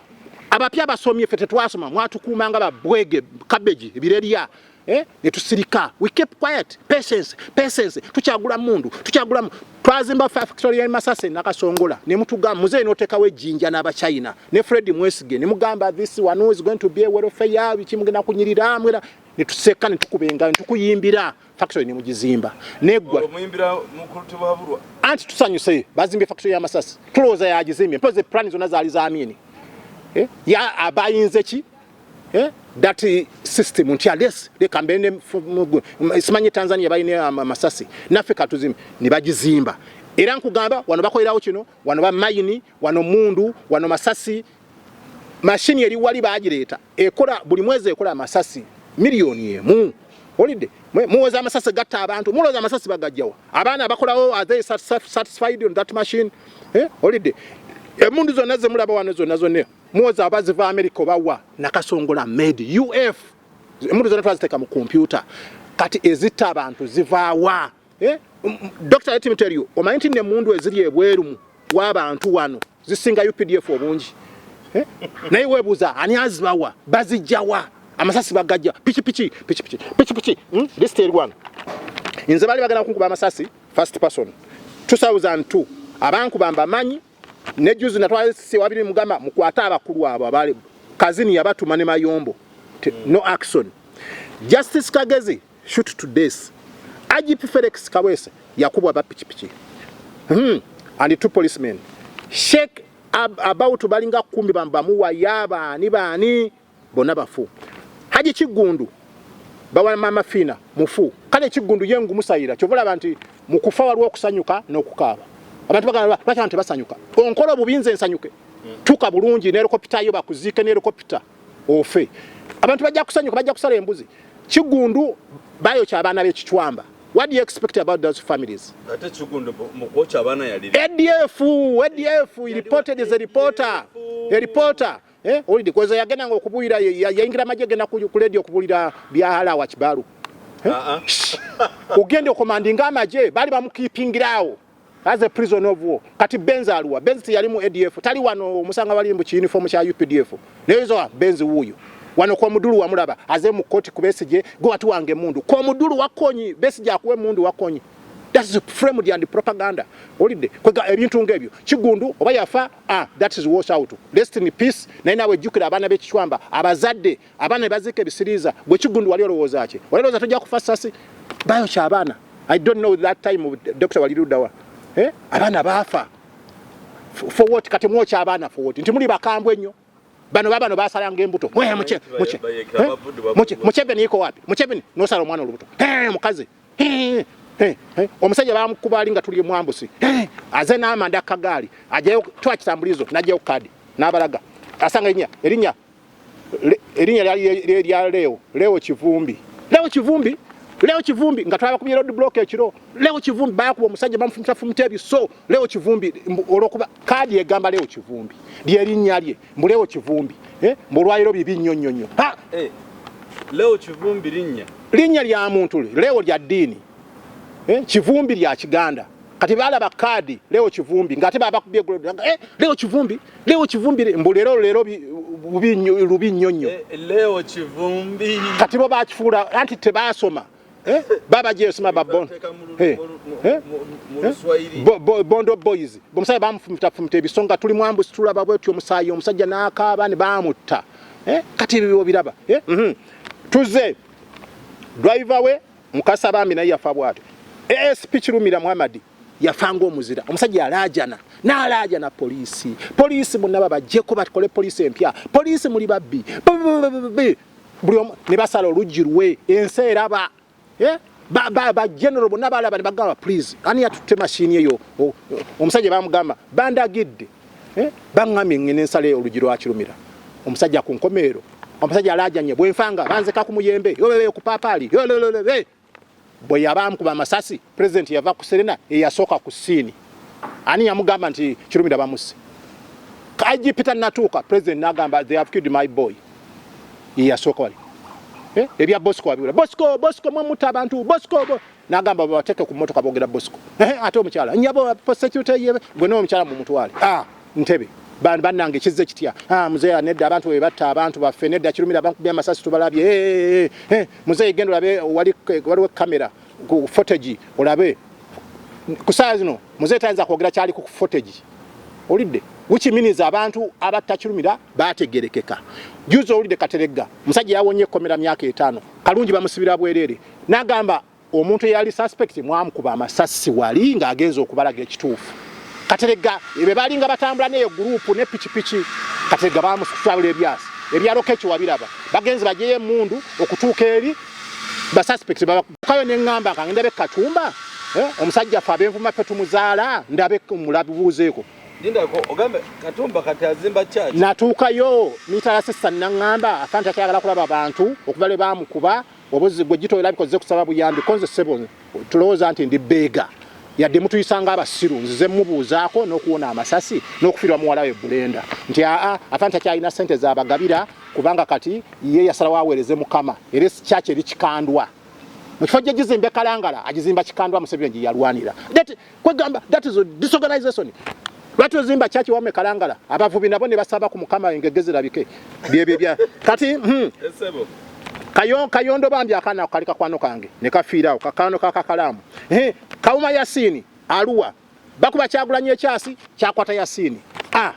Abapya basomye, ffe tetwasoma. Mwatukuumanga babwege cabbage ebirerya, eh? Netusirika, we keep quiet. Patience, patience. Tukyagula mundu, tukyagula. Twazimba factory ya Masase Nakasongola ne mutugamba, muzeeyi n'oteekawo ejjinja n'Abachina ne Fred Mwesige ne mugamba, "This one is going to be a welfare, biki, mugenda kunyirira." Mwera ne tuseka, ne tukuba engalo, ne tukuyimbira. Factory ne mugizimba neggwa. Omuyimbira mukulu Tebwabulwa. Anti tusanyuse, bazimbye factory y'amasasi, tulowooza yagizimbye mpozi plan zonna zaali za Amini, eh? Ya abayinze ki, eh? That system nti ales leka mbende simanyi Tanzania balina amasasi, naffe katuzimbe, ne bagizimba. Era nkugamba, wano bakolerawo kino, wano ba mayini, wano mundu, wano masasi. Mashini eri wali bagireeta, ekola buli mwezi, ekola amasasi 1 million. Olidde muwoza amasasi gatta abantu, mulowooza amasasi bagajjawa? Abaana abakolawo, are they satisfied on that machine, eh? Olidde emundu zonna zemulaba wano, zonna zonna muwoza aba ziva America obawa? Nakasongola made uf. Emundu zonna twaziteeka mu kompyuta, kati ezitta abantu zivaawa, eh? Dr, let me tell you, omanyi nti nemundu eziri ebweru w'abantu wano zisinga UPDF obungi, eh? Naye weebuuza ani azibawa, bazijjawa? Amasasi bagajja pikipiki, pikipiki, pikipiki, List eri wano. Nze bali bagenda kunkuba amasasi first person 2002, abankuba mbamanyi. Ne juzi natwala si wabiri, mugamba mukwate abakulu abo abali kazini, yabatuma ne Mayombo. No action. Justice Kagezi shoot to death. IGP Felix Kawese yakubwa ba pikipiki and two policemen. Sheikh about balinga 10 bambamuwa yaba ani bani, bonna bafu. Haji Kigundu bawa Mama Fina mufu. Kale Kigundu ye ngumusayira, kyova olaba nti mu kufa waliwo okusanyuka n'okukaaba. Abantu bagamba lwaki abantu tebasanyuka? Onkola obubi, nze nsanyuke? Tuka bulungi ne helicopter yo, bakuziike ne helicopter, ofe, abantu bajja kusanyuka, bajja kusala embuzi. Kigundu bayokya abaana b'ekicwamba. What do you expect about those families? Ate Kigundu mu kwokya abaana yali ADF, ADF, he reported as a reporter, a reporter, eh? Olidi kweza yagendanga okubuulira, yayingira amagye, genda ku radio okubuulira bya halawa kibalu, eh? Ah, ah. Ogenda okomandinga amagye, baali bamukeepingirawo as a prison of war. Kati Benz aluwa? Benz teyali mu ADF, tali wano, omusanga bali mu uniform kya UPDF. Naye zo Benz wuuyo wano kwa mudulu, wamulaba aze mu koti ku Besigye, gwe watuwanga emundu kwa mudulu wakonyi. Besigye akuwa emundu wakonyi. That is framed and propaganda. Olidde kwega ebintu ng'ebyo. Kigundu oba yafa, ah, that is wash out, rest in peace. Naye nawe jjukira abaana b'ekicwamba, abazadde abaana ne baziika ebisiriiza. Gwe Kigundu wali olowooza ki? Wali olowooza tojja kufa sasi? Bayokya abaana. I don't know that time Dr. wali luddawa, eh? Abaana baafa for what? Kati mwokya abaana for what? Nti muli bakambwe nnyo. Bano babano basalanga embuto. Mwe muche muche, eh? Muche Mucheveni iko wapi? Mucheveni nosala omwana olubuto, eh, mukazi, eh, eh, eh. Omusajja bamukuba ali nga tuli mwambusi, eh, aze n'amanda akagaali ajayo twakitambulizo n'ajjayo kadi n'abalaga asanga erinnya lyali lya Leo, Leo Kivumbi, Leo Kivumbi, Leo Kivumbi, nga twabakubye road block ekiro. Leo Kivumbi bakuba omusajja, bamufumutafumuta ebiso. Leo Kivumbi, olwokuba kaadi egamba Leo Kivumbi lyerinnya lye, mbu Leo Kivumbi, eh, mbu olwaliro bibi nnyo nnyo nnyo. Ha! Eh, Leo Kivumbi linnya? Linnya lya muntu. Leo lya ddiini, eh, Kivumbi lya Kiganda. Kati balaba kaadi Leo Kivumbi, ng'ate babakubye, eh, Leo Kivumbi, Leo Kivumbi, mbu leero leero bubi nnyo, lubi nnyo nnyo. Eh, Leo Kivumbi. Kati bo bakifuula anti tebaasoma. Eh? Baba je sima babon. Eh. Eh? Bondo boys. Omusajja bamufumita fumita ebisonga tuli mwambu situlaba bwetyo omusaayi omusajja n'akaaba ne bamutta. Eh? Kati ebyo biraba. Eh? Tuze driver we Mukasa bambi naye yafa bwatyo. ASP Kirumira Muhammad yafa ng'omuzira. Omusajja alaajana n'alaajana poliisi. Poliisi bonna babaggyeko bakole poliisi empya. Poliisi muli babbi. Buli omu ne basala oluggi lwe ensi eraba. Eh? Ba, ba, ba general bonna balaba ne bagamba please ani yatutte mashini eyo omusajja bamugamba bandagidde eh? Baŋŋamye ngende nsale oluggi lwa Kirumira. Omusajja ku nkomeero omusajja alaajanye bwenfanga banzeka ku muyembe yolele ku paapaali yolelele bwe yabamukuba amasasi president yava ku Serena eyasooka ku siini ani yamugamba nti Kirumira bamusse. IGP tannatuuka president n'agamba they have killed my boy yeyasooka wali eh? Ebya Bosco wabibula Bosco Bosco mwemutta abantu Bosco bo. N'agamba babateeke ku mmotoka boogera Bosco eh, ate omukyala nyabo security ye gwe n'omukyala mumutwale ah, Ntebe bannange kizze kitya ah, muzeeyi nedda abantu bwe batta abantu baffe nedda Kirumira bankubye amasasi tubalabye eh, eh, eh, muzeeyi genda olabe waliwo kamera ku footage olabe ku ssaawa zino muzeeyi tayinza kwogera kyali ku footage olidde which means abantu abatta Kirumira bategerekeka. Juzi owulidde Kateregga musajja yawonye ekkomera myaka 5 Kalungi bamusibira bwerere n'agamba omuntu eyali suspect mwamukuba amasasi wali ng'agenze okubalaga ekituufu. Kateregga be balinga batambula n'eyo gurupu ne pikipiki Kateregga bamusabula ebyasi ebyalo keki wabiraba bagenze bajeyo emmundu okutuuka eri ba suspect babakukayo ne ŋŋamba kange ndabe Katumba omusajja ffe ab'envuma ffe tumuzaala ndabe mulabuuzeeko. Lindako ogambe Katumba kati azimba church. Natuukayo mitala sisa naŋŋamba afa nti akyagala kulaba bantu okuva lwe baamukuba obuzi gwe gito olabika ozze kusaba buyambi konze ssebo tulowooza nti ndi beega yadde mutuyisanga abasiru nzize mubuuzaako n'okuwona amasasi n'okufiirwa muwala we Bulenda nti aa afa nti akyalina ssente z'abagabira kubanga kati ye yasalawo aweereze Mukama era church eri Kikandwa mu kifo gye gizimba Kalangala agizimba Kikandwa Museveni gye yalwanira. Kwegamba that is a disorganization. Lwaki ozimba church wame Kalangala abavubi nabo ne basaba ku Mukama engege zirabike byebyo bya kati Kayondo bambi akaana kali kakwano kange ne kafiirawo kakano kakakalaamu Kawuma Yasini Aluwa bakuba Kyagulanyi ekyasi kyakwata Yasini ah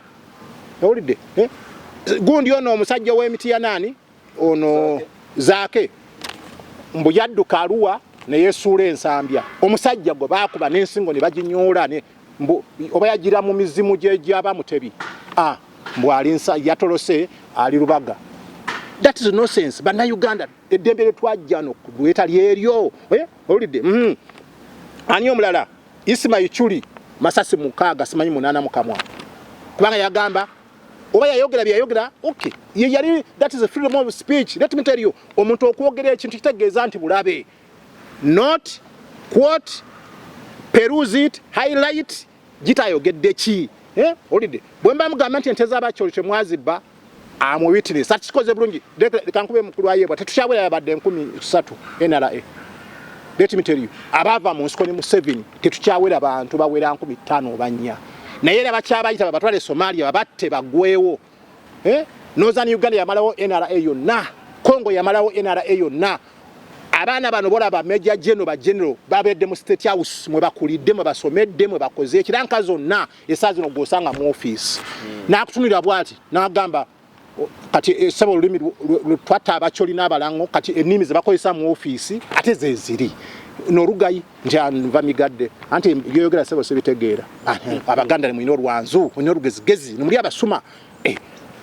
owulidde gundi ono omusajja ow'emiti ya nani ono Zaake mbu yadduka Aluwa ne yeesuula ensambya omusajja gwe baakuba n'ensingo ne baginyoola ne mbu oba yagira mu mizimu gye gyaba Mutebi ah mbu ali nsa yatolose ali Lubaga. That is nonsense. Bannayuganda eddembe lye twajja no lweta lyeryo owulidde ani omulala Ismail Chuli masasi 6 simanyi 8 mukamwa kubanga yagamba oba yayogera bye yayogera okay ye yali that is a freedom of speech. Let me tell you omuntu okwogera ekintu kitegeeza nti bulabe not quote peruse it highlight gitayogedde ki owulidde bwe mba mugamba nti ente z'abakyoli temwazibba am witness ati kikoze bulungi leka nkube mukulu ayebwa tetukyabwera yabadde 3000 NRA. Let me tell you abaava mu nsiko ne Museveni tetukyawera bantu bawera 5000 oba 4 naye era bakyabayita babatwale Somalia babatte bagwewo Northern Uganda yamalawo NRA yonna, Congo yamalawo NRA yonna. Abaana bano bolaba Major General ba General babedde mu State House mwe bakulidde mwe basomedde mwe bakoze ekiranka zonna esaawa zino gw'osanga mu office n'akutunulira bw'ati n'agamba kati ssebo olulimi twatta abakyoli n'abalango kati ennimi ze bakozesa mu ofiisi ate ze ziri n'olugayi nti nva migadde anti byoyogera ssebo sibitegeera. Abaganda ne mulina olwanzu mulina olugezigezi ne muli abasuma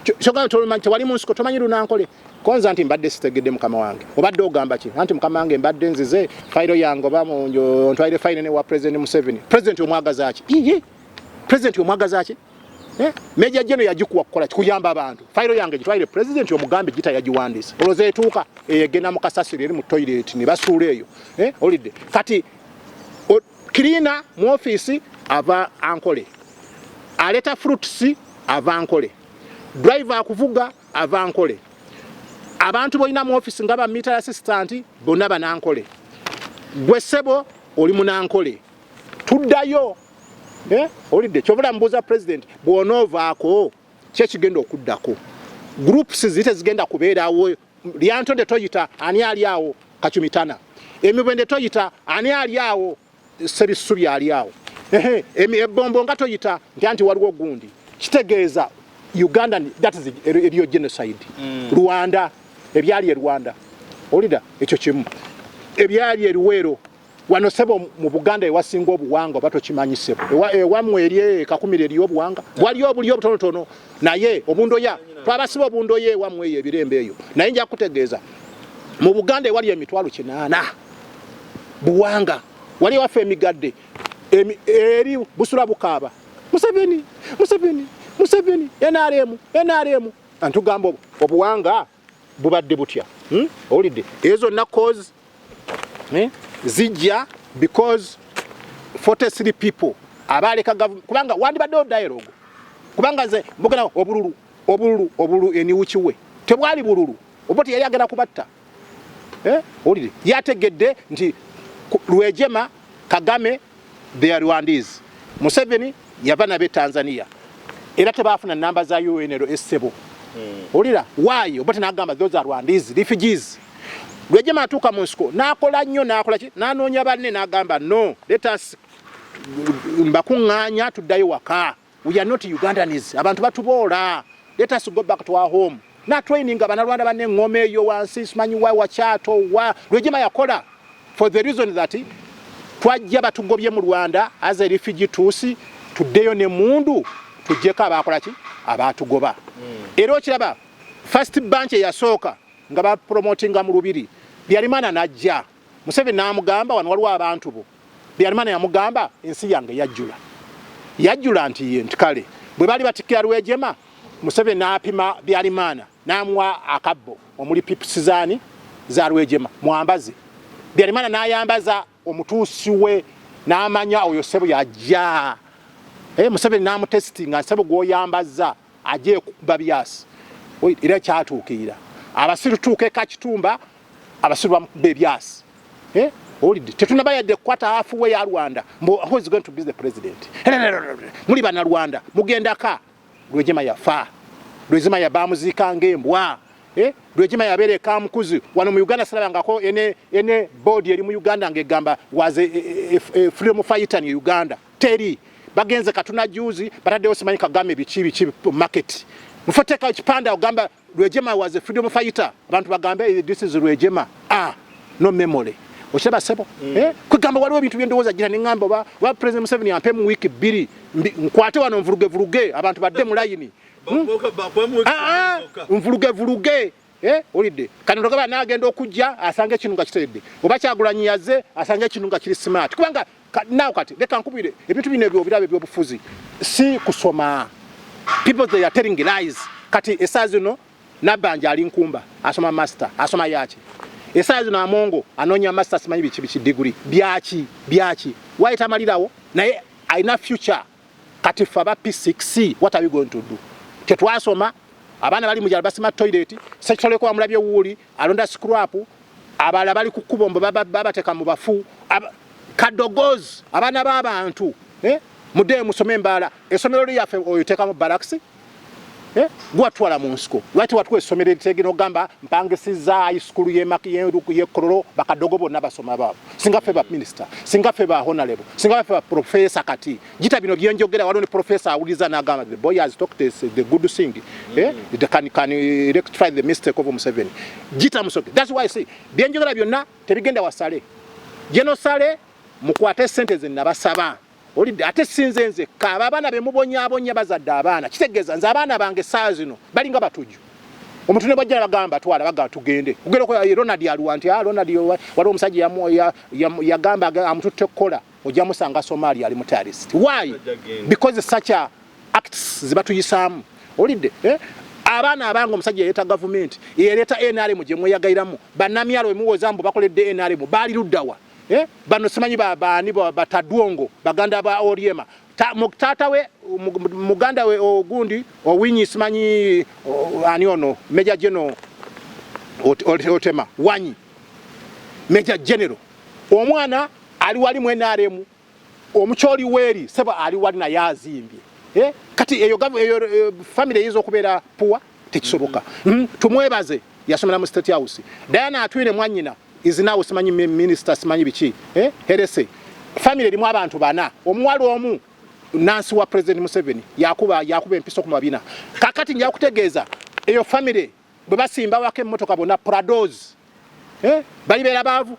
kyogamba tomanyi tewali mu nsiko tomanyi lunankole konza nti mbadde sitegedde mukama wange obadde ogamba ki anti mukama wange mbadde nzize fayiro yange oba ntwalire fayiro ne wa President Museveni. President omwagaza ki? Iye President omwagaza ki? Major General yagikuwa kukola kuyamba abantu. Fayiro yange gitwalire President omugambe gita yagiwandiise. Olowooza etuuka egenda mu kasasiro eri mu toilet ne basuula eyo. Olidde kati cleaner mu office ava Ankole, aleeta fruits ava Ankole, driver akuvuga ava Ankole, abantu bolina mu office nga ba military assistant bonna banankole, gwe ssebo oli munankole. Tuddayo olidde kyovula mbuuza President bw'onoovaako ki ekigenda okuddako groups ziri tezigenda kubeerawo. Lyantonde toyita ani ali awo Kacumitana. Emibwende toyita ani ali awo, Sebisubi ali awo. Ebombo nga toyita nti anti waliwo gundi. Kitegeeza Uganda, that is eriyo genocide. Rwanda, ebyali e Rwanda. Olida ekyo kimu. Ebyali e Luweero. Wano sebo mu Buganda ewasinga obuwanga oba tokimanyi sebo. Ewammwe eri Kakumiro eriyo obuwanga. Waliyo obuli obutonotono naye obundoya twabasiba obundoya ewammwe eyo ebirembe eyo. Naye nja kutegeeza mu Buganda ewali 800 buwanga. Wali ewaffe emigadde eri busula bukaaba. Museveni, Museveni, Museveni, NRM, NRM. Antugamba obuwanga bubadde butya? Owulidde? Ezo zonna cause zijja because 43 people abaleka kubanga wandibaddewo dialogue. Kubanga nze mbugana obululu, obululu, obululu eniwukiwe. Tebwali bululu. Obote yali agenda kubatta. Owulidde? Yategedde nti Rwejema, Kagame, they are Rwandese. Museveni yava nabe Tanzania. Era tebafuna namba za UNL essebo. Owulira? Why? Obote n'agamba those are Rwandese refugees. Rwejema atuuka mu nsiko n'akola nnyo, n'akola ki? N'anoonya banne n'agamba no, let us mbakuŋŋaanya tuddayo waka. We are not Ugandans. Abantu batuboola. Let us go back to our home. Na training Abanyarwanda banne ngome eyo wansi simanyi wa Wakyato wa Rwejema yakola for the reason that twajja batugobye mu Rwanda as a refugee Tutsi, tuddeyo ne mundu tujjeko abakola ki abatugoba. Era okiraba first bunch eyasooka nga ba promotinga mu Lubiri, Byalimana najja Museveni n'amugamba wano waliwo abantu bo. Byalimana yamugamba ensi yange yajjula, yajjula nti ye nti kale bwe bali batikkira Rwejema, Museveni n'apima Byalimana n'amuwa akabbo omuli pips zaani za Rwejema mwambaze. Byalimana n'ayambaza omutuusi we n'amanya oyo ssebo yajja. Museveni n'amutestinga ssebo gw'oyambaza ajje kukuba byasi. Era kyatuukirira abasiru tuuka e Kakitumba, abasiru bamukuba ebyasi. Owulidde? Tetunaba yadde kukwata halfway ya Rwanda. Mbu who is going to be the president? Muli Bannarwanda mugendaka. Rwejema yafa, Rwejema yabamuziika ng'embwa. Rwejema yabeera e Kamukuzi. Wano mu Uganda sirabangako ene board eri mu Uganda ng'egamba was a freedom fighter in Uganda. Teri. Bagenze Katuna juzi bataddewo simanyi Kagame biki biki market. Mufoteeka ekipande ogamba Rwejema was a freedom fighter. Abantu bagambe this is Rwejema. No memory. Okiraba ssebo? Kwegamba waliwo ebintu byendowooza gira ne ŋŋamba oba President Museveni ampe mu wiiki 2 nkwate wano nvuluge vuluge abantu badde mu layini. Nvuluge vuluge. Owulidde? Kano togaba n'agenda okujja asanga ekintu nga kiteredde. Oba Kyagulanyi yazze asanga ekintu nga kiri smart. Kubanga naawe kati leka nkubwire ebintu bino ebyo obiraba ebyobufuzi si kusoma. People they are telling lies. Kati essaawa zino Nabbanja ali Nkumba asoma master, asoma yaki? Essaawa zino Amongo anoonya master simanyi biki biki degree. Byaki byaki? Why tamalirawo? Naye alina future. Kati ffe aba P6, what are we going to do? Tetwasoma, abaana bali mu kyalo basima toilet, Ssekitoleko wamulabye wuuli alonda scrap, abalala bali ku kkubo mbu babateka mu bafu. Kadogozi abaana b'abantu, muddeyo musome embaala. Essomero lyaffe oyo teekamu barracks. Gwatwala mu nsiko. Lwaki watuwa essomero eritegera ogamba mpangisizza high school y'e Kololo bakadogo bonna basoma baabo. Singa ffe ba minister, singa ffe ba honorable, singa ffe ba professor. Kati gita bino byenjogera waliwo ne professor awuliriza n'agamba the boy has talked the good thing. It can rectify the mistake of Museveni. Gita musoke. That's why I say byenjogera byonna tebigenda wasale. Geno sale mukwate sente ze nabasaba. Olidde ate sinze nze kaba abaana be mubonyaabonya bazadde abaana. Kitegeeza nze abaana bange essaawa zino balinga batujju. Omuntu ne bw'ajja bagamba twala, bagamba tugende. Ogenda ko Ronald aluwa nti Ronald waliwo omusajja yagamba amututte kukola ojja musanga Somalia ali mu terrorist. Why? Because such a acts zibatuyisaamu. Olidde? Abaana abange omusajja yeeta gavumenti yereeta NRM gye mweyagairamu. Bannamyalo bwe muwoza mbu bakoledde NRM baali luddawa? Bano simanyi baani batadwongo baganda ba Oryema. Taata we muganda we ogundi Owinyi simanyi ani ono Major General Otema Wanyi Major General omwana ali wali mu NRM omukyoli weeri sebo ali wali naye azimbye. Kati eyo eyo family eyinza okubeera poor tekisoboka. Tumwebaze yasomera mu State House. Diana Atwine mwannyina. is now simanyi minister simanyi biki, eh, herese family erimu abantu bana, omuwala omu nansi wa President Museveni yakuba empiso ku mabina. Kakati nja kutegeeza eyo family bwe basimba wako emmotoka bonna Prados, eh, balibeera baavu.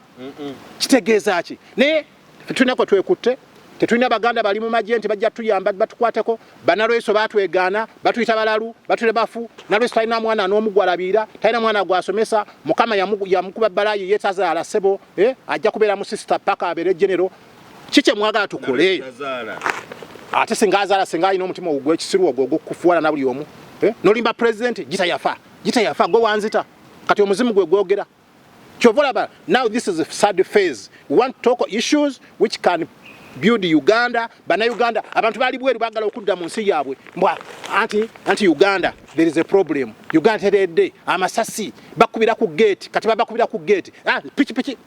Kitegeeza ki? Naye tulina kwe twekutte, tetulina baganda bali mu magye nti bajja tuyamba batukwateko. Banalweso batwegaana, batuyita balalu, batuyita bafu. Nalweso talina mwana n'omu gwalabiira, talina mwana gwasomesa. Mukama yamukuba balayi, ye tazaala ssebo, eh, ajja kubeera mu sister paka abeere general. Kiki mwagala tukole? Ate singa azaala, singa alina omutima ogw'ekisiru ogwo ogw'okufuwala na buli omu, eh? Nolimba president Gita yafa, Gita yafa, gwe wanzita. Kati omuzimu gwe gwogera. Kyova olaba now this is a sad phase. We want to talk issues which can build Uganda. Bannayuganda, abantu bali bweru baagala okudda mu nsi yaabwe. Mbwa anti Uganda there is a problem. Uganda teredde, amasasi bakubira ku gate. Kati babakubira ku gate, ah, piki piki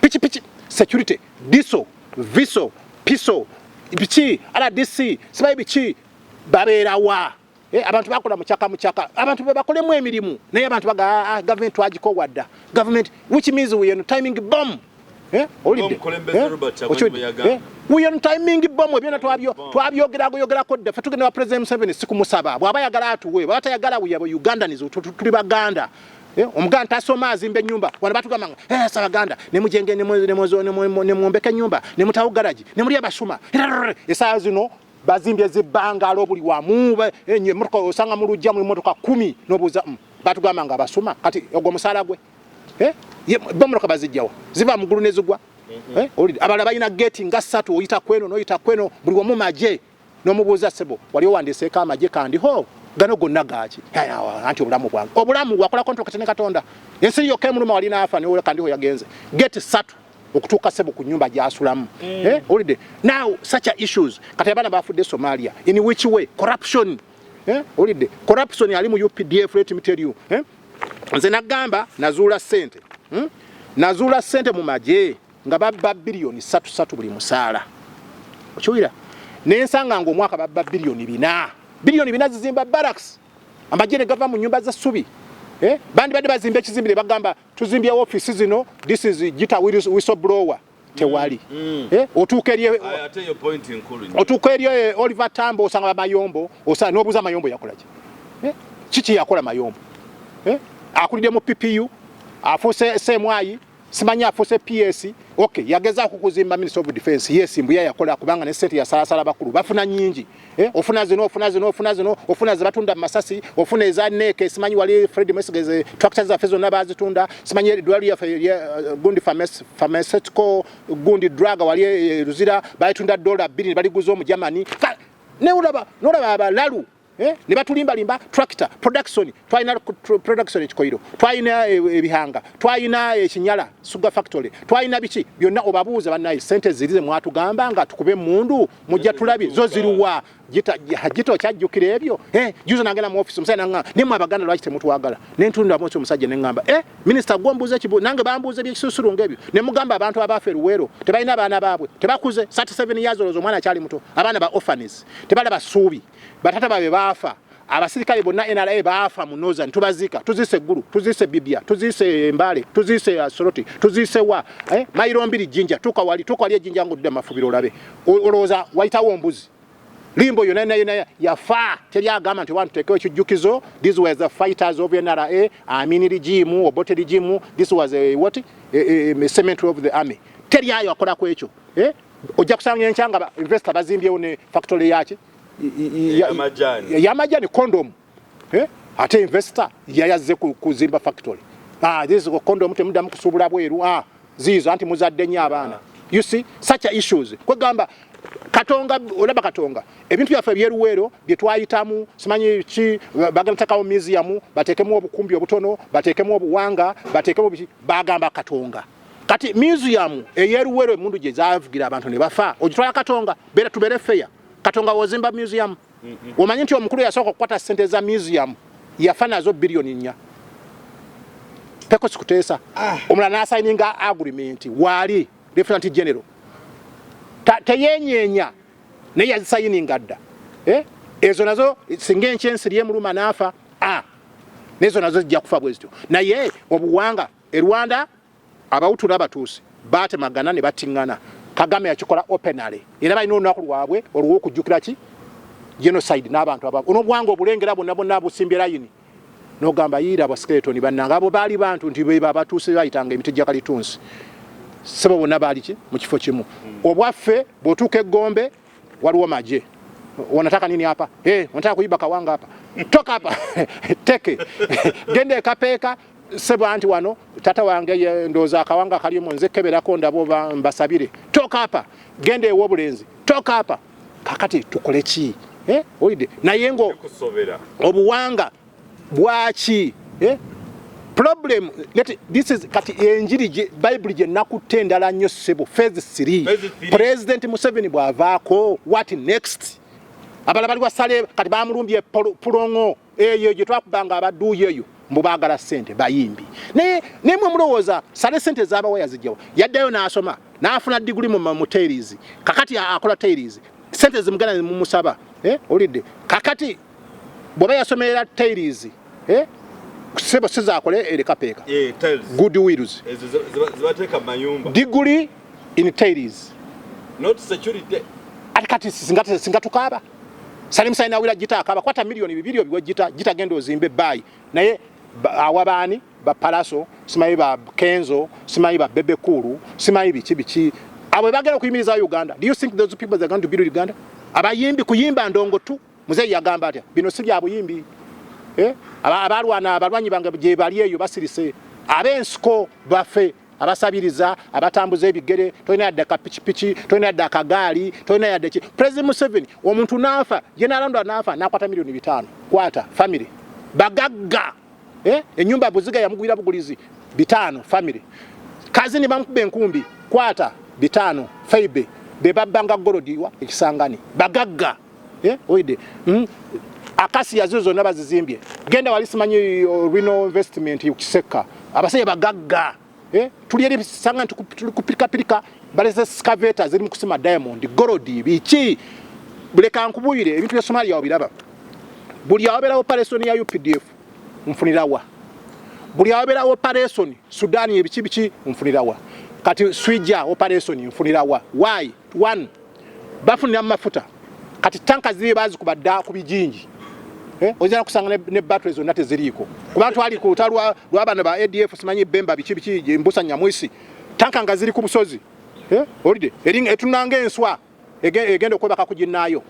piki piki, security, DISO, VISO, PISO, biki, RDC, sibayi biki, babeerawa? Eh, abantu bakola mukyaka mukyaka, abantu be bakolemu emirimu, naye abantu baga, ah, ah, government twagikowa dda, government, which means we are timing bomb. Eh, olidde? Eh, eh, we are timing bomb. Ebyona twabyo twabyogerago yogerako dda. Ffe tugenda wa President Museveni sikumusaba, bw'aba ayagala atuwe, bw'aba tayagala, we are Ugandans, tuli Baganda. Eh, omuganda tasoma azimba ennyumba. Wano batugamba nga, eh, sabaganda nemujenge nemwombeka ennyumba nemutawo garagi nemuli abasuma. Esaawa zino bazimbye zibangalo buli wamu, emotoka osanga mu lujja mu motoka 10, nobuuza, batugamba nga abasuma. Kati ogwo musaala gwe, eh? Bomotoka bazijjawa? Ziva mu ggulu ne zigwa? Eh? Abalala balina gate nga ssatu, oyita kweno n'oyita kweno, buli wamu magye. N'omubuuza, ssebo, wali owandiseeko amagye kandiho gano gonna gaaki? Anti obulamu bwange, obulamu wakola contract ne Katonda, ensi yokka emuluma wali naafa ne kandiho yagenze gate ssatu okutuuka sebo ku nyumba gyasulamu. Eh, olidde? Now such are issues. Kati abaana bafudde Somalia in which way? Corruption, eh, olidde? Corruption ali mu UPDF. Let me tell you, eh? Nze nagamba nazuula ssente, Nazuula ssente mu magye nga babba biliyoni 3 3 buli musaala, okiwulira? Nensanga nga omwaka babba biliyoni 400. Biliyoni 400 zizimba barracks, amagye ne gava mu nyumba z'essubi, eh? Bandibadde bazimba ekizimbe ne bagamba tuzimbye ofiisi zino, this is Gita whistleblower, tewali. Eh? Otuuka eri Ate eyo point nkulu nnyo. Otuuka eri, eh, Oliver Tambo, osanga Mayombo, osanga n'obuuza Mayombo yakola ki? Eh? Kiki yakola Mayombo? Eh? Akulidde mu PPU, afuuse CMI, simanyi afuuse PS. Okay, yagezaako kuzimba Minister of Defense. Yes, mbuya yakola kubanga ne sente yasalasala bakulu bafuna nyingi. Eh, ofuna zino, ofuna zino, ofuna zino, ofuna ze batunda mu masasi, ofuna eza neeke, simanyi wali Fred Mwesigeze, tractor zaffe zonna bazitunda, simanyi eddwaliro lyaffe gundi pharmaceutical gundi drug wali, eh, Luzira bayitunda $2 ne baliguza omu Germany. Nolaba nolaba abalalu, eh, ne batulimbalimba tractor production. Twalina production ekikoyiro, twalina ebihanga, twalina ekinyala sugar factory, twalina biki byonna. Obabuuza, bannaye, sente ziri ze mwatugamba nga tukube emundu mujja tulabye, zo ziruwa? Gita okyajjukira ebyo? Eh, juzo nagenda mu office, omusajja nangamba, nemwe Abaganda lwaki temutwagala? Nentunda mosi omusajja neŋŋamba, eh, minisita, gwe ombuuza ekibu, nange bambuuza ebyekisusulu ng'ebyo. Ne mugamba abantu abaafa eruweero tebalina abaana baabwe, tebakuze 37 years, olowooza omwana akyali muto. Abaana ba orphans tebalaba ssuubi, batata baabwe baafa. Abasirikale bonna NRA baafa mu Northern, tubaziika, tuziise Eggulu, tuziise Bibya, tuziise Mbale, tuziise Soroti, tuziise wa, eh, mayiro 2 Jjinja, tuuka wali, tuuka wali ejjinja ng'odda Mafubiro olabe. Olowooza wayitawo ombuzi limbo yonna yonna yonna yafa. Teri agamba nti wantu tuteekewo ekijjukizo, these were the fighters of NRA, Amin regime, Obote regime, this was a what, a cemetery of the army. Teri ayo akola ku ekyo, eh? Ojja kusanga enkya nga investor bazimbyewo ne factory yaki. Ey'amajaani. Yamajani, condom, eh? Ate investor yayazze kuzimba factory, ah, this is condom, temuddamu kusuubula bweru, ah, ziizo anti muzadde nnyo abaana. You see such a issues. Kwegamba Katonga, olaba Katonga, ebintu byaffe ebyeruweero bye twayitamu, simanyi ki, bagenda tekawo museum, bateekemu obukumbi obutono, bateekemu obuwanga, bateekemu biki, bagamba Katonga. Kati museum ey'eruweero, emundu gye zavugira abantu ne bafa, ogitwala Katonga? Beera tubeere fair. Katonga wozimba museum, omanyi nti omukulu yasooka okukwata sente za museum yafa nazo biliyoni 4, Pecos Kuteesa. Omulala n'asayininga agreement, waali lieutenant general. Teyenyeenya naye yazisayininga dda, eh? Ezo nazo singa enkyensi lyemuluma n'afa, ah, nezo nazo zijja kufa bwe zityo. Naye obuwanga e Rwanda Abahutu n'Abatuusi baatemagana ne battiŋŋana. Kagame yakikola openly era balina olunaku lwabwe olw'okujjukira ki genocide n'abantu aba n'obuwanga obulengera bwonna bwonna busimbye layini n'ogamba yiira ba skeleton bannange abo baali bantu nti be Abatuusi bayitanga emiti gya kalitunsi ssebo bonna baali ki mu kifo kimu. Obwaffe bw'otuuka eggombe waliwo magye wanataka nini hapa hey, wanataka kuiba kawanga hapa toka hapa teke genda ekapeeka sebo anti wano tata wange ndowooza akawanga kalimu nze keberako ndabo mbasabire toka hapa genda ew'obulenzi toka hapa. Kakati tukole ki eh? Owulidde naye ngo obuwanga bwaki eh? Problem let, this is kati enjiri Bayibuli gye nakutte endala nnyo ssebo. Phase 3, President Museveni bw'avaako, what next? Abala bali wasale kati bamulumbye pulongo eyo gye twakubanga abaduuyi eyo mbu baagala ssente bayimbi. Naye naye mwe mulowooza sale ssente z'abawa yazijjawa? Yaddayo n'asoma n'afuna diguli mu tiles, kakati akola tiles, ssente zimugenda mumusaba eh? Owulidde kakati bw'oba yasomerera tiles eh? Sebo sizakole erekapeeka eh, good wheels zibateeka mayumba. Degree in tiles. Not security. Ati kati singa tukaaba Salim Saleh nawira gita akaba kwata 2 miliyoni obiwe gita gita genda ozimbe bayi naye awa baani ba Palaso simanyi ba Kenzo simanyi ba Bebe Cool simanyi biki biki abo bagenda okuyimiriza Uganda. Do you think those people are going to build Uganda? Abayimbi kuyimba ndongo tu. Muzeeyi yagamba atya? Bino si bya buyimbi eh? Abalwana abalwanyi bange gye bali eyo basirise ab'ensiko baffe abasabiriza abatambuza ebigere tolina yadde akapikipiki tolina yadde akagaali tolina yadde ki. President Museveni omuntu naafa genalonda naafa nakwata 5 miliyoni kwata family bagagga eh? Enyumba Buziga yamugwira bugulizi 500 family kazini bamukuba enkumbi kwata 500 faibe bebabbanga golodiwa ekisangani bagagga eh? Oide Akasiya zo zonna bazizimbye genda wali simanyi Rino Investment Kisekka abasajja bagagga eh? Tuli eri sanga nti tuli kupirikapirika balese excavator ziri mu kusima diamond gold biki. Buleka nkubuyire ebintu bya Somalia obiraba buli awabeerawo operation ya UPDF nfunirawa buli awabeerawo operation Sudan ebiki biki nfunirawa kati swija operation nfunirawa. Why? One, bafunira mu mafuta kati tanka ziri bazikuba dda ku bijinji eh? Oyinza kusanga ne battery zonna teziriiko kuba twali ku lutalo lw'abaana ba ADF simanyi Bemba biki biki Mbusa Nyamwisi tanka nga ziri ku busozi eh? Olide etunanga enswa egenda okwebaka ku ginnaayo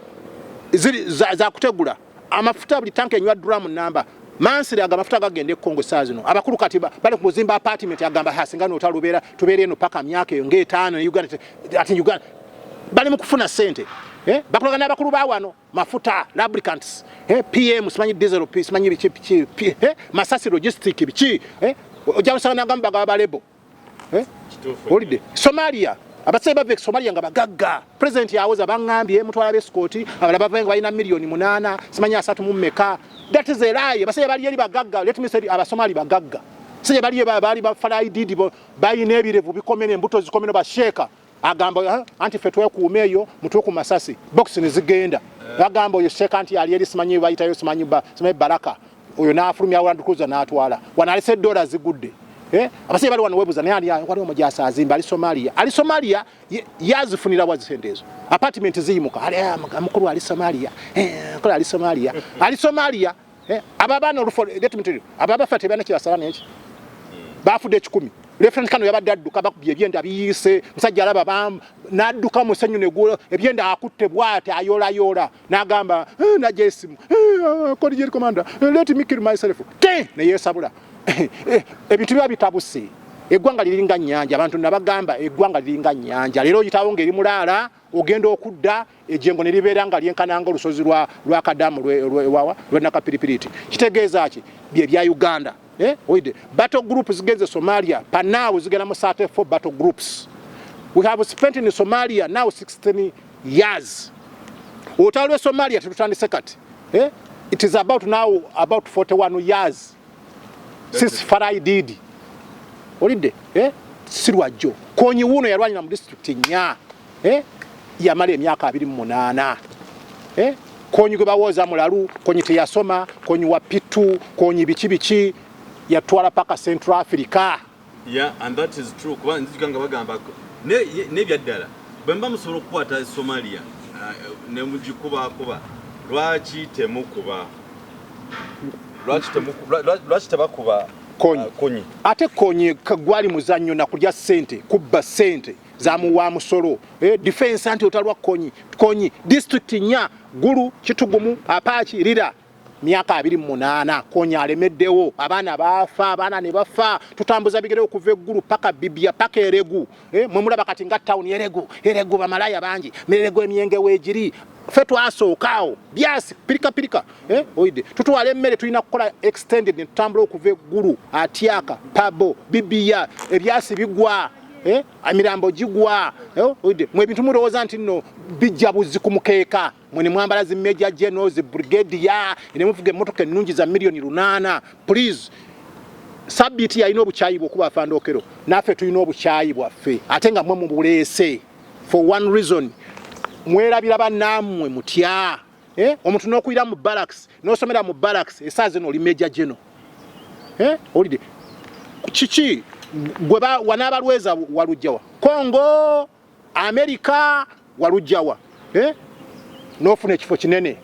ziri za kutegula amafuta buli tanka enywa drum namba mansiri aga amafuta gagenda e Congo saa zino abakulu kati bali kuzimba apartment agamba hasinga n'otalo tubeera eno paka myaka eyo ng'etaano ne Uganda ati Uganda bali mu kufuna ssente eh? Bakolagana n'abakulu ba wano mafuta lubricants eh? PM simanyi diesel P simanyi biki biki eh? Masasi logistic biki eh? Ojja kusanga n'agamba bagaba balebo eh? Olidde Somalia abasajja bava e Somalia nga bagagga president yawoza baŋŋambye mutwala b'escort abalala bavayo nga balina 8 miliyoni simanyi asatu mu mmeka. That is a lie. Abasajja bali eri bagagga. Let me say Abasomali bagagga basajja bali bali bafalaididi balina ebirevu bikomene embuto zikomene basheeka agamba anti ffe twekuuma eyo mutwe ku masasi box ne zigenda bagamba oyo sheeka nti ali eri simanyi bayitayo simanyi simanyi Baraka oyo n'afulumya Land Cruiser n'atwala wano alese dola zigudde eh? Abasajja bali wano webuza naye ali waliwo omujasa azimba ali Somalia ali Somalia yazifunira wa sente ezo apartment ziyimuka ali mukulu ali Somalia eh, mukulu ali Somalia ali Somalia eh? Aba abaana olufo let me tell you aba abafa tebalina kyebasala neki bafudde 100 Lieutenant Kano yabadde adduka bakubye ebyenda biyiise musajja alaba bam n'adduka musenyu ne ebyenda akutte bw'ati ayoolayoola n'agamba eh, najja esimu eh, colonel commander eh, let me kill myself te ne yeesabula. Ebintu biba bitabuse eggwanga liringa nnyanja abantu nabagamba eggwanga liringa nnyanja leero oyitawo ng'eri mulaala ogenda okudda ejengo ne libeera nga lyenkananga olusozi lwa kadamu wawa lwe Nakapiripiriti kitegeeza ki bye bya Uganda eh? Oide battle groups zigenze Somalia panaw zigenda mu 34 battle groups. We have spent in Somalia now 16 years. Olutalo lwe Somalia tetutandise kati eh? It is about now about 41 years since Farai did olidde eh? Sirwajjo Konyi wuno yalwanira mu district nnya eh? Yamala emyaka 28 eh? Konyi gwe bawooza mulalu Konyi teyasoma Konyi wa pitu Konyi biki biki yatwala paka Central Africa. Yeah, and that is true. Kuba nzijuka nga bagamba n'ebyaddala bwe muba musobola okukwata Somalia ne mugikubakuba, lwaki temukuba, lwaki tebakuba Kony? Kony. Ate Kony gwali muzannyo nakulya ssente, kubba ssente zamuwa musolo. Defense anti otalwa Kony. Kony district nnya, Gulu, Kitugumu, Apaci, Lira, myaka 28 Kony alemeddewo. Abaana baafa, abaana ne bafa. Tutambuza bigere okuva eggulu paka Bibya paka Eregu. Mwe mulaba kati nga town Eregu, Eregu bamalaya bangi, Eregu emyenge weegiri. Ffe twasooka awo byasi pirika pirika. Oide tutwala emmere, tulina kukola extended ne tutambula okuva eggulu, Atyaka, Pabo, Bibiya, ebyasi bigwa, emirambo gigwa. Oide mwe ebintu mulowooza nti nno bijja buzzi ku mukeeka. Mwe ne mwambala zi major generals, zi brigadier, ne muvuga emmotoka ennungi za miliyoni 800. Please, Sabiti yalina obukyayi bwe okuba Afande Okello, naffe tulina obukyayi bwaffe, ate nga mwe mubuleese for one reason: mwerabira bannammwe mutya. Omuntu n'okuyira mu barracks, n'osomera mu barracks, esaawa zino oli major general. Olide kiki gwe wanaabalweza walujjawa Congo, America, walujjawa? N'ofuna ekifo kinene,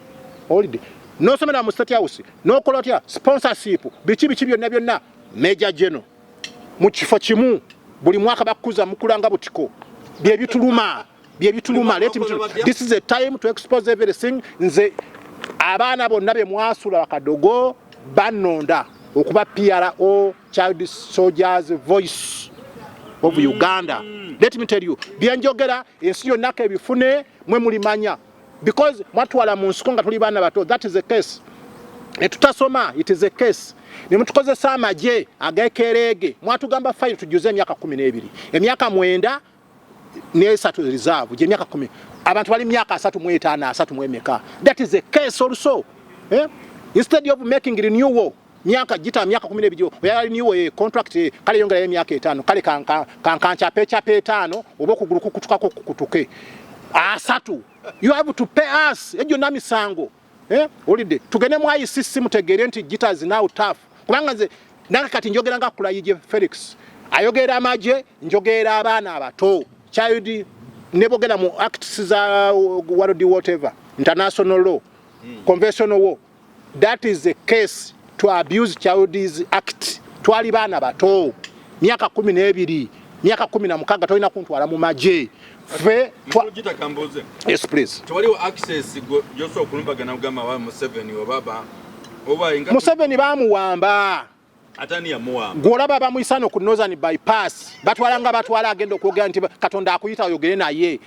olide n'osomera mu State House, n'okola otya sponsorship, biki biki byonna byonna, major general mu kifo kimu, buli mwaka bakuza mukulanga butiko. Byebituluma, byebituluma. Let me tell you, this is a time to expose everything. Nze abaana bonna be mwasula bakadogo bannonda okuba PRO, Child Soldiers Voice of Uganda. Let me tell you, byenjogera ensi yonna kebifune, mwe mulimanya, because mwatwala mu nsiko nga tuli baana bato. That is a case. Netutasoma, it is a case. Nemutukozesa amagye agekereege. Mwatugamba file tujuze emyaka 12, emyaka 9 nesatu reserve gyemyaka 10. Abantu bali myaka 35, asatu mwemeka. That is a case also. Instead of making renewal, myaka gita myaka 12, oyagala renewal, contract, kale yongerayo emyaka 5, kale kankanchape 5, oba okugulu kukutukako kukutuke 30. You have to pay us egyo namisango. Olidde tugende mu ICC, mutegeere nti Gita is now tough, kubanga nze nange kati njogera nga Kulayigye Felix ayogera amagye, njogera abaana abato, child nebogera mu acts za world, whatever, international law, conventional war. That is a case to abuse Child's Act. Twali baana bato, myaka 12, myaka 16, tolina kuntwala mu magye. Ffe Gita, kambuuze. Yes, please. Tewaliwo access gyosobola okulumbagana kugamba wa Museveni oba oba inga? Museveni bamuwamba. Atani yamuwamba? Gwolaba bamuyisa no ku Northern Bypass, batwala nga batwala agenda okwogera nti Katonda akuyita oyogere naye.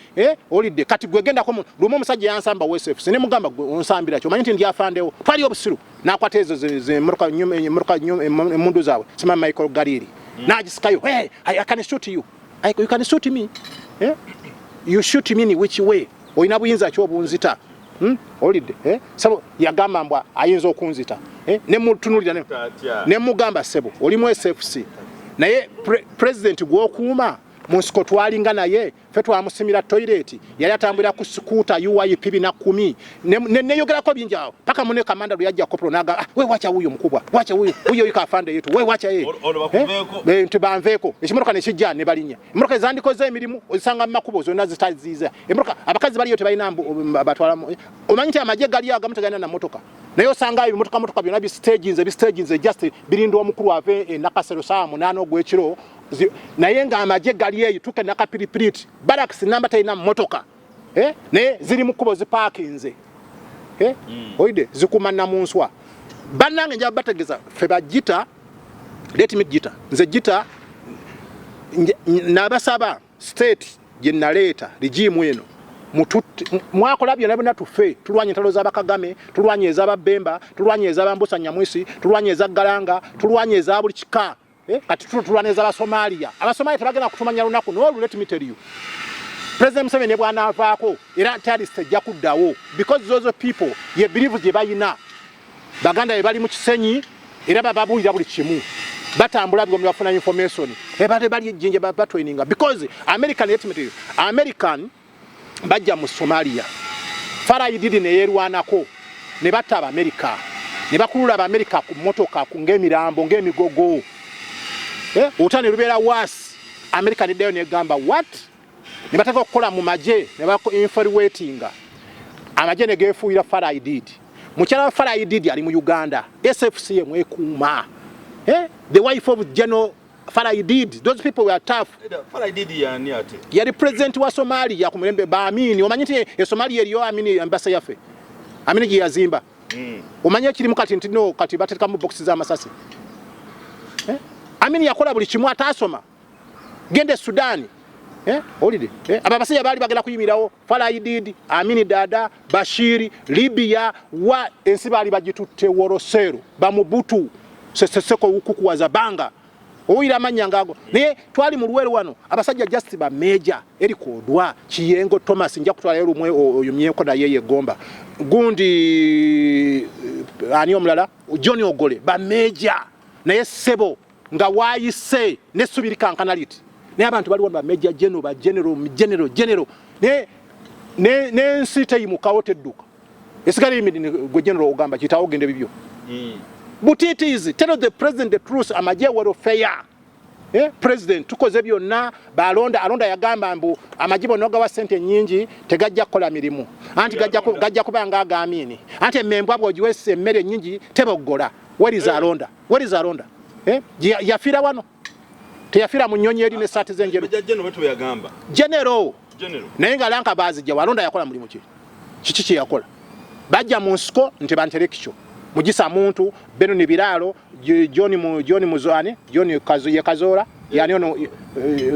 Olidde kati gwe gendako lumu omusajja yansamba WSFC, ne mugamba, "Gwe onsambira ki? Omanyi nti ndyafandewo?" Twali obusiru. Nakwata ezo emmotoka emmundu zaabwe, simanyi Michael Galili, n'agisikayo. "Hey, I can shoot you." You can shoot me? You shoot me in which way? Olina buyinza ki obunzita? Olidde, eh? Sebo yagamba mbwa ayinza okunzita, eh? Nemutunulira Tatya. Ne mugamba, "Sebo, oli mu SFC, naye president gw'okuuma mu nsiko twalinga naye, ffe twamusimira toilet, yali atambulira ku sikuuta UYP 410." Neyogerako bingi awo paka mune kamanda lwe yajja kopro naga, "Ah, we wacha huyo mkubwa, wacha huyo huyo yuko afande yetu, we wacha yeye." Olwo bakuveeko. Eh, nti banveeko. Ekimotoka nekijja ne balinnya emmotoka ezandikoze emirimu, ozisanga mu makubo zonna zitaziiza emmotoka. Abakazi baliyo tebalina batwalamu. Omanyi nti amagye gali agamu tegalina na mmotoka, naye osanga ebimotoka motoka byonna bistaginze, bistaginze, just birinda omukulu ave e Nakasero saawa 8 ogw'ekiro. Naye ng'amagye gali eyo tuuka Nakapiripiriti, barracks namba talina mmotoka, eh? Naye ziri mu kkubo zipaakinze, eh? Oide zikuma namunswa. Bannange, njaba bategeeza ffe bagita. Let me Gita, nze Gita nabasaba state gye naleeta, regime eno mwakola byonna byonna tufe. Tulwanye entalo z'abakagame, tulwanye ez'ababemba, tulwanye ez'abambusa Nyamwisi, tulwanye eza Galanga, tulwanye eza buli kika. Kati tulwana ez'Abasomalia. Abasomalia tebagenda kutumanya lunaku n'olu. Let me tell you, President Museveni ne bw'anaavaako, era terrorist ejja kuddawo, because those people ye believe gye bayina. Baganda be bali mu Kisenyi era bababuulira buli kimu, batambula bigomi, bafuna information. Ebate bali ejjinja batraininga, because American, let me tell you, American bajja mu Somalia, Farah Aidid neyerwanako ne batta Abamerika, ne bakulula Abamerika ku motoka ng'emirambo, ng'emigogo. Olutalo ne lubeera worse. America neddayo negamba what? Ne bataka okukola mu magye ne bainfiltratinga amagye ne geefuuyira Farah Aidid. Mukyala wa Farah Aidid ali mu Uganda, SFC emwekuuma. The wife of General Farah Aidid, those people were tough. Farah Aidid yani ate? Yali president wa Somalia ku mulembe ba Amini. Omanyi nti e Somalia eriyo Amini embassy yaffe. Amini gye yazimba. Omanyi ekirimu kati nti no kati baterekamu box z'amasasi. Amini yakola buli kimu ataasoma. Genda e Sudan. Owulidde? Abo abasajja baali bagenda kuyimirawo Farah Aidid, Amini Dada, Bashir, Libya wa ensi baali bagitutte Woroseru, Bamubutu, Seseseko Ukukuwaza Banga. Owulira amannya ngaago. Naye twali mu Luweero wano abasajja just ba Major Eric Odwa, Kiyengo Thomas nja kutwalayo lumwe oyumyeko naye yegomba. Gundi ani omulala? John Ogole ba Major. Naye ssebo nga waayise n'essubi likankana liti. Naye abantu baliwo ba Major General, ba General, General, General. Naye n'ensi teyimukawo tedduka. Esigala eyimiridde gwe General ogamba kitawo ogende bibyo. Butiitiizi, tell the president the truth, amagye welfare. President tukoze byonna balonda alonda yagamba mbu amagye bonna ogawa ssente nnyingi tegajja kukola mirimu. Anti gajja kuba nga ag'Amini. Anti emmembwa bw'ogiwa emmere nnyingi teboggola. Where is Alonda? Where is Alonda? Yafiira wano. Teyafiira mu nnyonyi eri n'essaati z'enjeru. Major General bwe yagamba. General. General. Naye nga lanka baazijja Alonda yakola mulimu ki? Kiki kye yakola? Bajja mu nsiko nti banterekikyo. Mugisa muntu, Benon Biraaro, John mu, John Muzwani, John Kazo, ye Kazoora, yani ono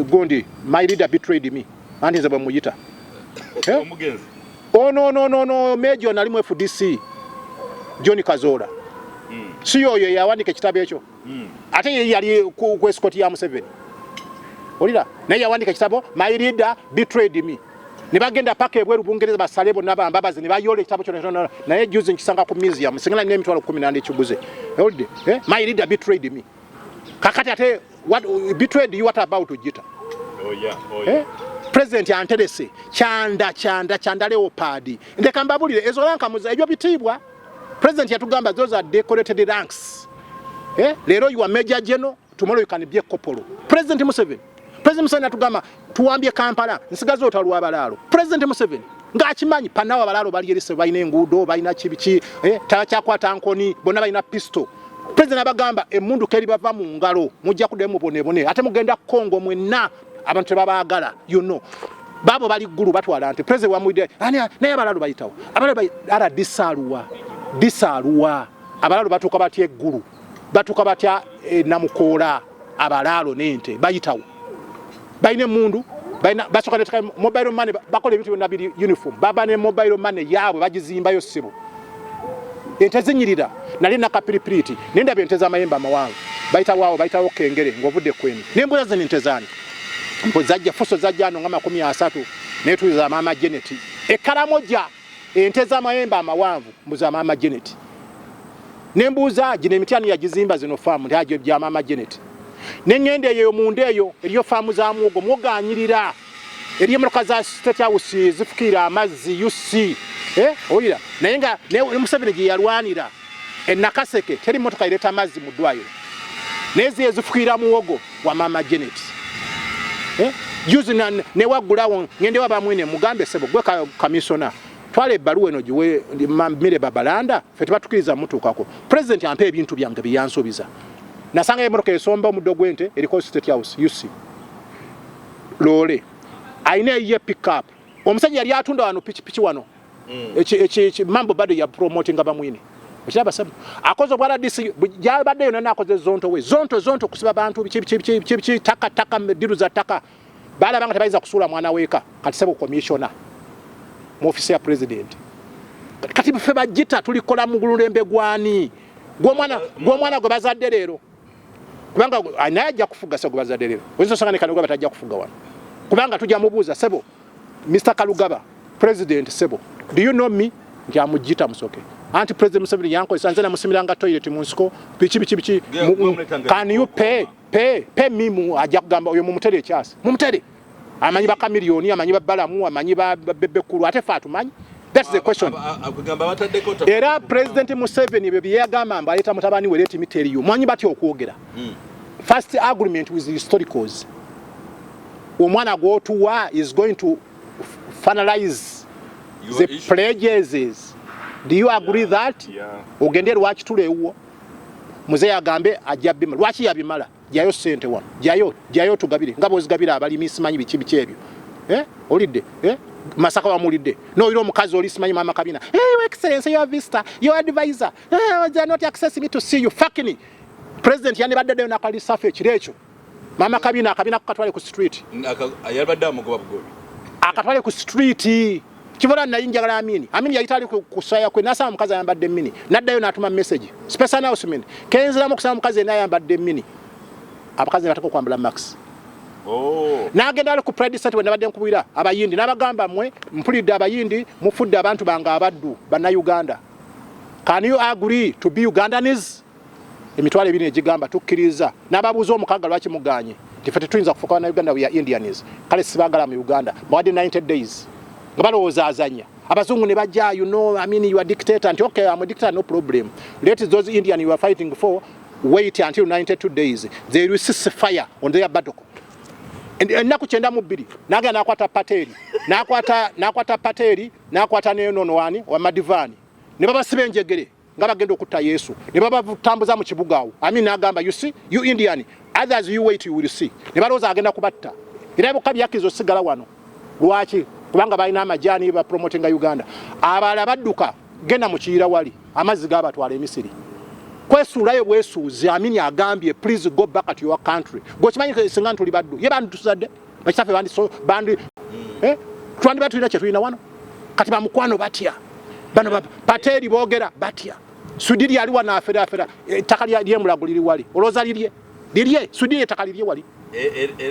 gundi, my leader betrayed me. Anti nze bwe muyita. Omugenzi. Oh, no, no, no, no, Major nali mu FDC. John Kazoora. Si yoyo yawandiika ekitabo ekyo. Ate ye yali ku escort ya Museveni. Olira, naye yawandiika ekitabo my leader betrayed me. Ne bagenda paka ebweru Bungereza basale bonna bambabazi ne bayola ekitabo kyonna kyonna. Naye juzi nkisanga ku museum, singa nina emitwalo kkumi n'ana ekiguze. Olidde? My leader betrayed me. Kakati ate what betrayed you, what about Gita? Oh yeah, oh yeah. President anterese kyanda kyanda kyanda leopard. Ndeka mbabulire ezo ranka muza ebyo bitiibwa. President yatugamba those are decorated ranks. Leero you are major general, tomorrow you can be a corporal. President Museveni. President Museveni atugamba tuwambye Kampala, nsigaze otalwa abalaalo. President Museveni ng'akimanyi panawo abalaalo bali erise balina enguudo, balina kibiki, tabakyakwata nkoni, bonna balina pistol. President abagamba emmundu keri bava mu ngalo, mujja kuddayo mubonebone, ate mugenda Congo mwenna abantu tebabaagala, you know. Baabo bali ggulu batwala nti President wamwidde, ani naye abalaalo bayitawo. Abalaalo ara disaaluwa, disaaluwa. Abalaalo batuuka batya eggulu, batuuka batya Namukoola, abalaalo n'ente bayitawo. Balina emmundu, balina basooka ne mobile money, bakola ebintu byonna biri uniform. Baba ne mobile money yaabwe bagizimbayo ssebo. Ente zinyirira, nali nakapiripiriti, naye ndaba ente z'amayembe amawanvu. Bayitawo awo, bayitawo Kengere ng'ovudde Kwemi. Ne mbuuza zino ente zaani? Mpo zajja, fuso zajja ano nga 30, naye tuliza maama Janet. Ekaramoja ente z'amayembe amawanvu mbu za maama Janet. Ne mbuuza gino emiti ani yagizimba zino faamu, nti agyo gya maama Janet. Ne ŋŋenda eyo munda eyo eriyo faamu za muwogo, muwogo anyirira. Eriyo emmotoka za State House zifukiira amazzi UC. Owulira? Naye nga ne Museveni gye yalwanira e Nakaseke teri mmotoka ereeta amazzi mu ddwaliro. Naye ziye zifukiira muwogo wa maama Janet. Juzi ne waggulawo ŋŋende wa Bamwine mugambe ssebo gwe kamisona twala ebbaluwa eno giwe Mire Babalanda ffe tebatukiriza mutuukako. President ampa ebintu byange bye yansuubiza. Nasanga emmotoka esomba omuddo gw'ente eriko State House UC. Loole alina eyiye pick up. Omusajja yali atunda wano pikipiki wano. Mambo bado ya promotinga Bamwine. Okiraba ssebo? Akoze obwa RDC, gy'abadde yonna n'akoze zonto we. Zonto, zonto kusiba bantu, biki, biki, biki, biki, biki, ttaka, ttaka, ddiru za ttaka. Baalaba nga tebayinza kusuula mwana w'eka. Kati ssebo commissioner mu office ya president. Kati ffe bagita tulikola mu lulembe gwani? Gw'omwana gwe bazadde leero. Kubanga naye ajja kufuga ssebo gwe bazadde leero. Oyinza osanga ne Kalugaba tajja kufuga wano. Kubanga tujja mubuuza ssebo Mr. Kalugaba, president ssebo, do you know me? Nti amugita musoke. Anti President Museveni yankozesa nze namusimiranga toilet mu nsiko, biki, biki, biki. Can you pay, pay, pay me mu ajja kugamba oyo mumutere ekyasi. Mumutere. Amanyi ba Chameleone, amanyi ba Balamu, amanyi ba Bebe Cool, ate ffe atumanyi. That's the question. Era President Museveni bye yagamba mbu aleeta mutabani we, let me tell you. Mwanyi batya okwogera. First agreement with the historicals. Omwana gwotuwa is going to finalize Your the issue. pledges. Do you agree that? Yeah. Ogende lwaki ewuwo muzeeyi agambe ajja bima lwaki yabimala jayo sente wano jayo jayo tugabire nga bwozigabira abalimi simanyi biki biki ebyo eh? Olidde eh? Masaka wamulidde noyira omukazi oli simanyi mama kabina hey, your excellency your visitor your advisor eh, they are not accessing me to see you fucking president yandibadde ddayo nakalisafa ekiro ekyo mama kabina akabina kukatwale ku street. Yabadde amugoba bugobi. Akatwale ku street kivola naye njagala Amini. Amini yayita ali kusaya kwe nasaba omukazi ayambadde mini naddayo n'atuma message special announcement kenziramu okusaba omukazi yenna ayambadde mini abakazi ne bateka okwambala max. Oh. N'agenda ali ku pride center we nabadde nkubwira abayindi n'abagamba mmwe mpulidde abayindi mufudde abantu bange abaddu bannayuganda, can you agree to be Ugandans? 20,000 egigamba tukkiriza n'ababuuza omukaaga lwaki muganye nti ffe tetuyinza kufuuka bannayuganda, we are Indians. Kale sibaagala mu Uganda, bawadde 90 days nga balowooza azanya abazungu ne bajja, you know, I mean, you are dictator nti okay, I'm a dictator, no problem, let those Indian you are fighting for wait until 92 days, they will cease fire on their battle. Ennaku 92 nagenda nakwata Pateri nakwata Pateri nakwata nenono wani wa Madivani ne babasiba enjegere nga bagenda okutta Yesu ne babatambuza mu kibuga awo. Amin n'agamba, you see, you Indian, others, you wait, you will see. Ne balowooza agenda kubatta era bokka byakkiriza osigala wano. Lwaki? Kubanga balina amajaani bapromotinga Uganda. Abalala badduka genda mu Kiyira wali amazzi gabatwala emisiri kwesuulayo bwesuuzi. Amini agambye, please go back to your country. Gwekimanyi singa ntuli baddu ye bandituzadde bakitaffe bandi bandi eh? Twandiba tulina kyetulina wano kati bamukwano batya bano Pateri boogera batya Sudiri ali wano aferafera ettaka lyemulago liri wali olowooza lirye lirye Sudiri ettaka lirye wali.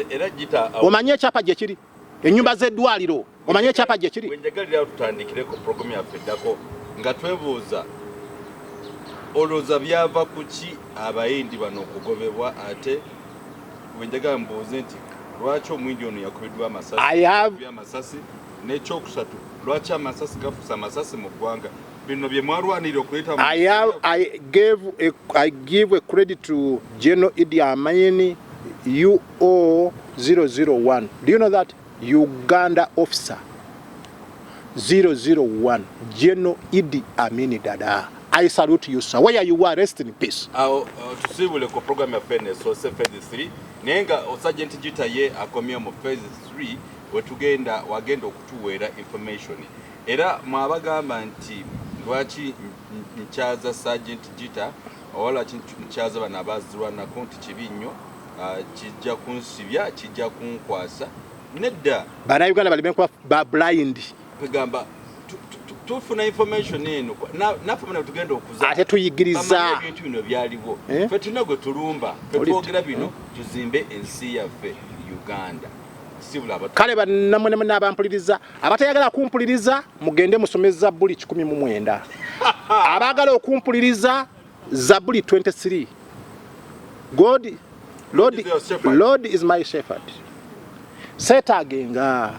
Era Gita omanye ekyapa gye kiri ennyumba z'eddwaliro omanye ekyapa gye kiri. Wenjagalira tutandikire ku programu yaffe eddako nga twebuuza olowooza byava ku ki abayindi bano okugobebwa, ate wenjagala mbuuze nti lwaki omuyindi ono yakubiddwa amasasi amasasi, n'ekyokusatu lwaki amasasi gafuuse amasasi mu ggwanga bino bye mwalwanirira okuleeta. I give a credit to General Idi Amin UO 001. Do you know that? Uganda officer 001 General Idi Amin Dada. I salute you, sir. Where you are, rest in peace. Awo tusiibule ku programu yaffe eno esoose phase 3 naye nga Sergeant Gita ye akomye mu phase 3 wetugenda wagenda okutuweera information era mwabagamba nti lwaki nkyaza Sergeant Gita oba lwaki nkyaza bano abazirwanako nti kibi nnyo, kijja kunsibya kijja kunkwasa nedda. Bannayuganda baleme kuba ba blind. Kwegamba tufuna information eno naffe bano tugenda okuza ate tuyigiriza bamanye ebintu bino byaliwo. Eh? Ffe tulina gwe tulumba ffe Olidde. twogera bino tuzimbe ensi yaffe Uganda sibula abatu. Kale bannamwe namwe n'abampuliriza abatayagala kumpuliriza mugende musome Zabbuli 109, abaagala okumpuliriza Zabbuli 23. God Lord, Is your shepherd. Lord is my shepherd, seetaagenga.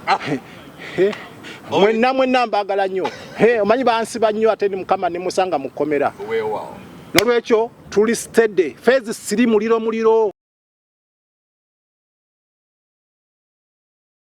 Mwenna mwenna mbaagala nnyo. Omanyi bansiba nnyo ate ni Mukama ne musanga mu kkomera. Weewaawo. Nolwekyo tuli steady phase 3 muliro muliro.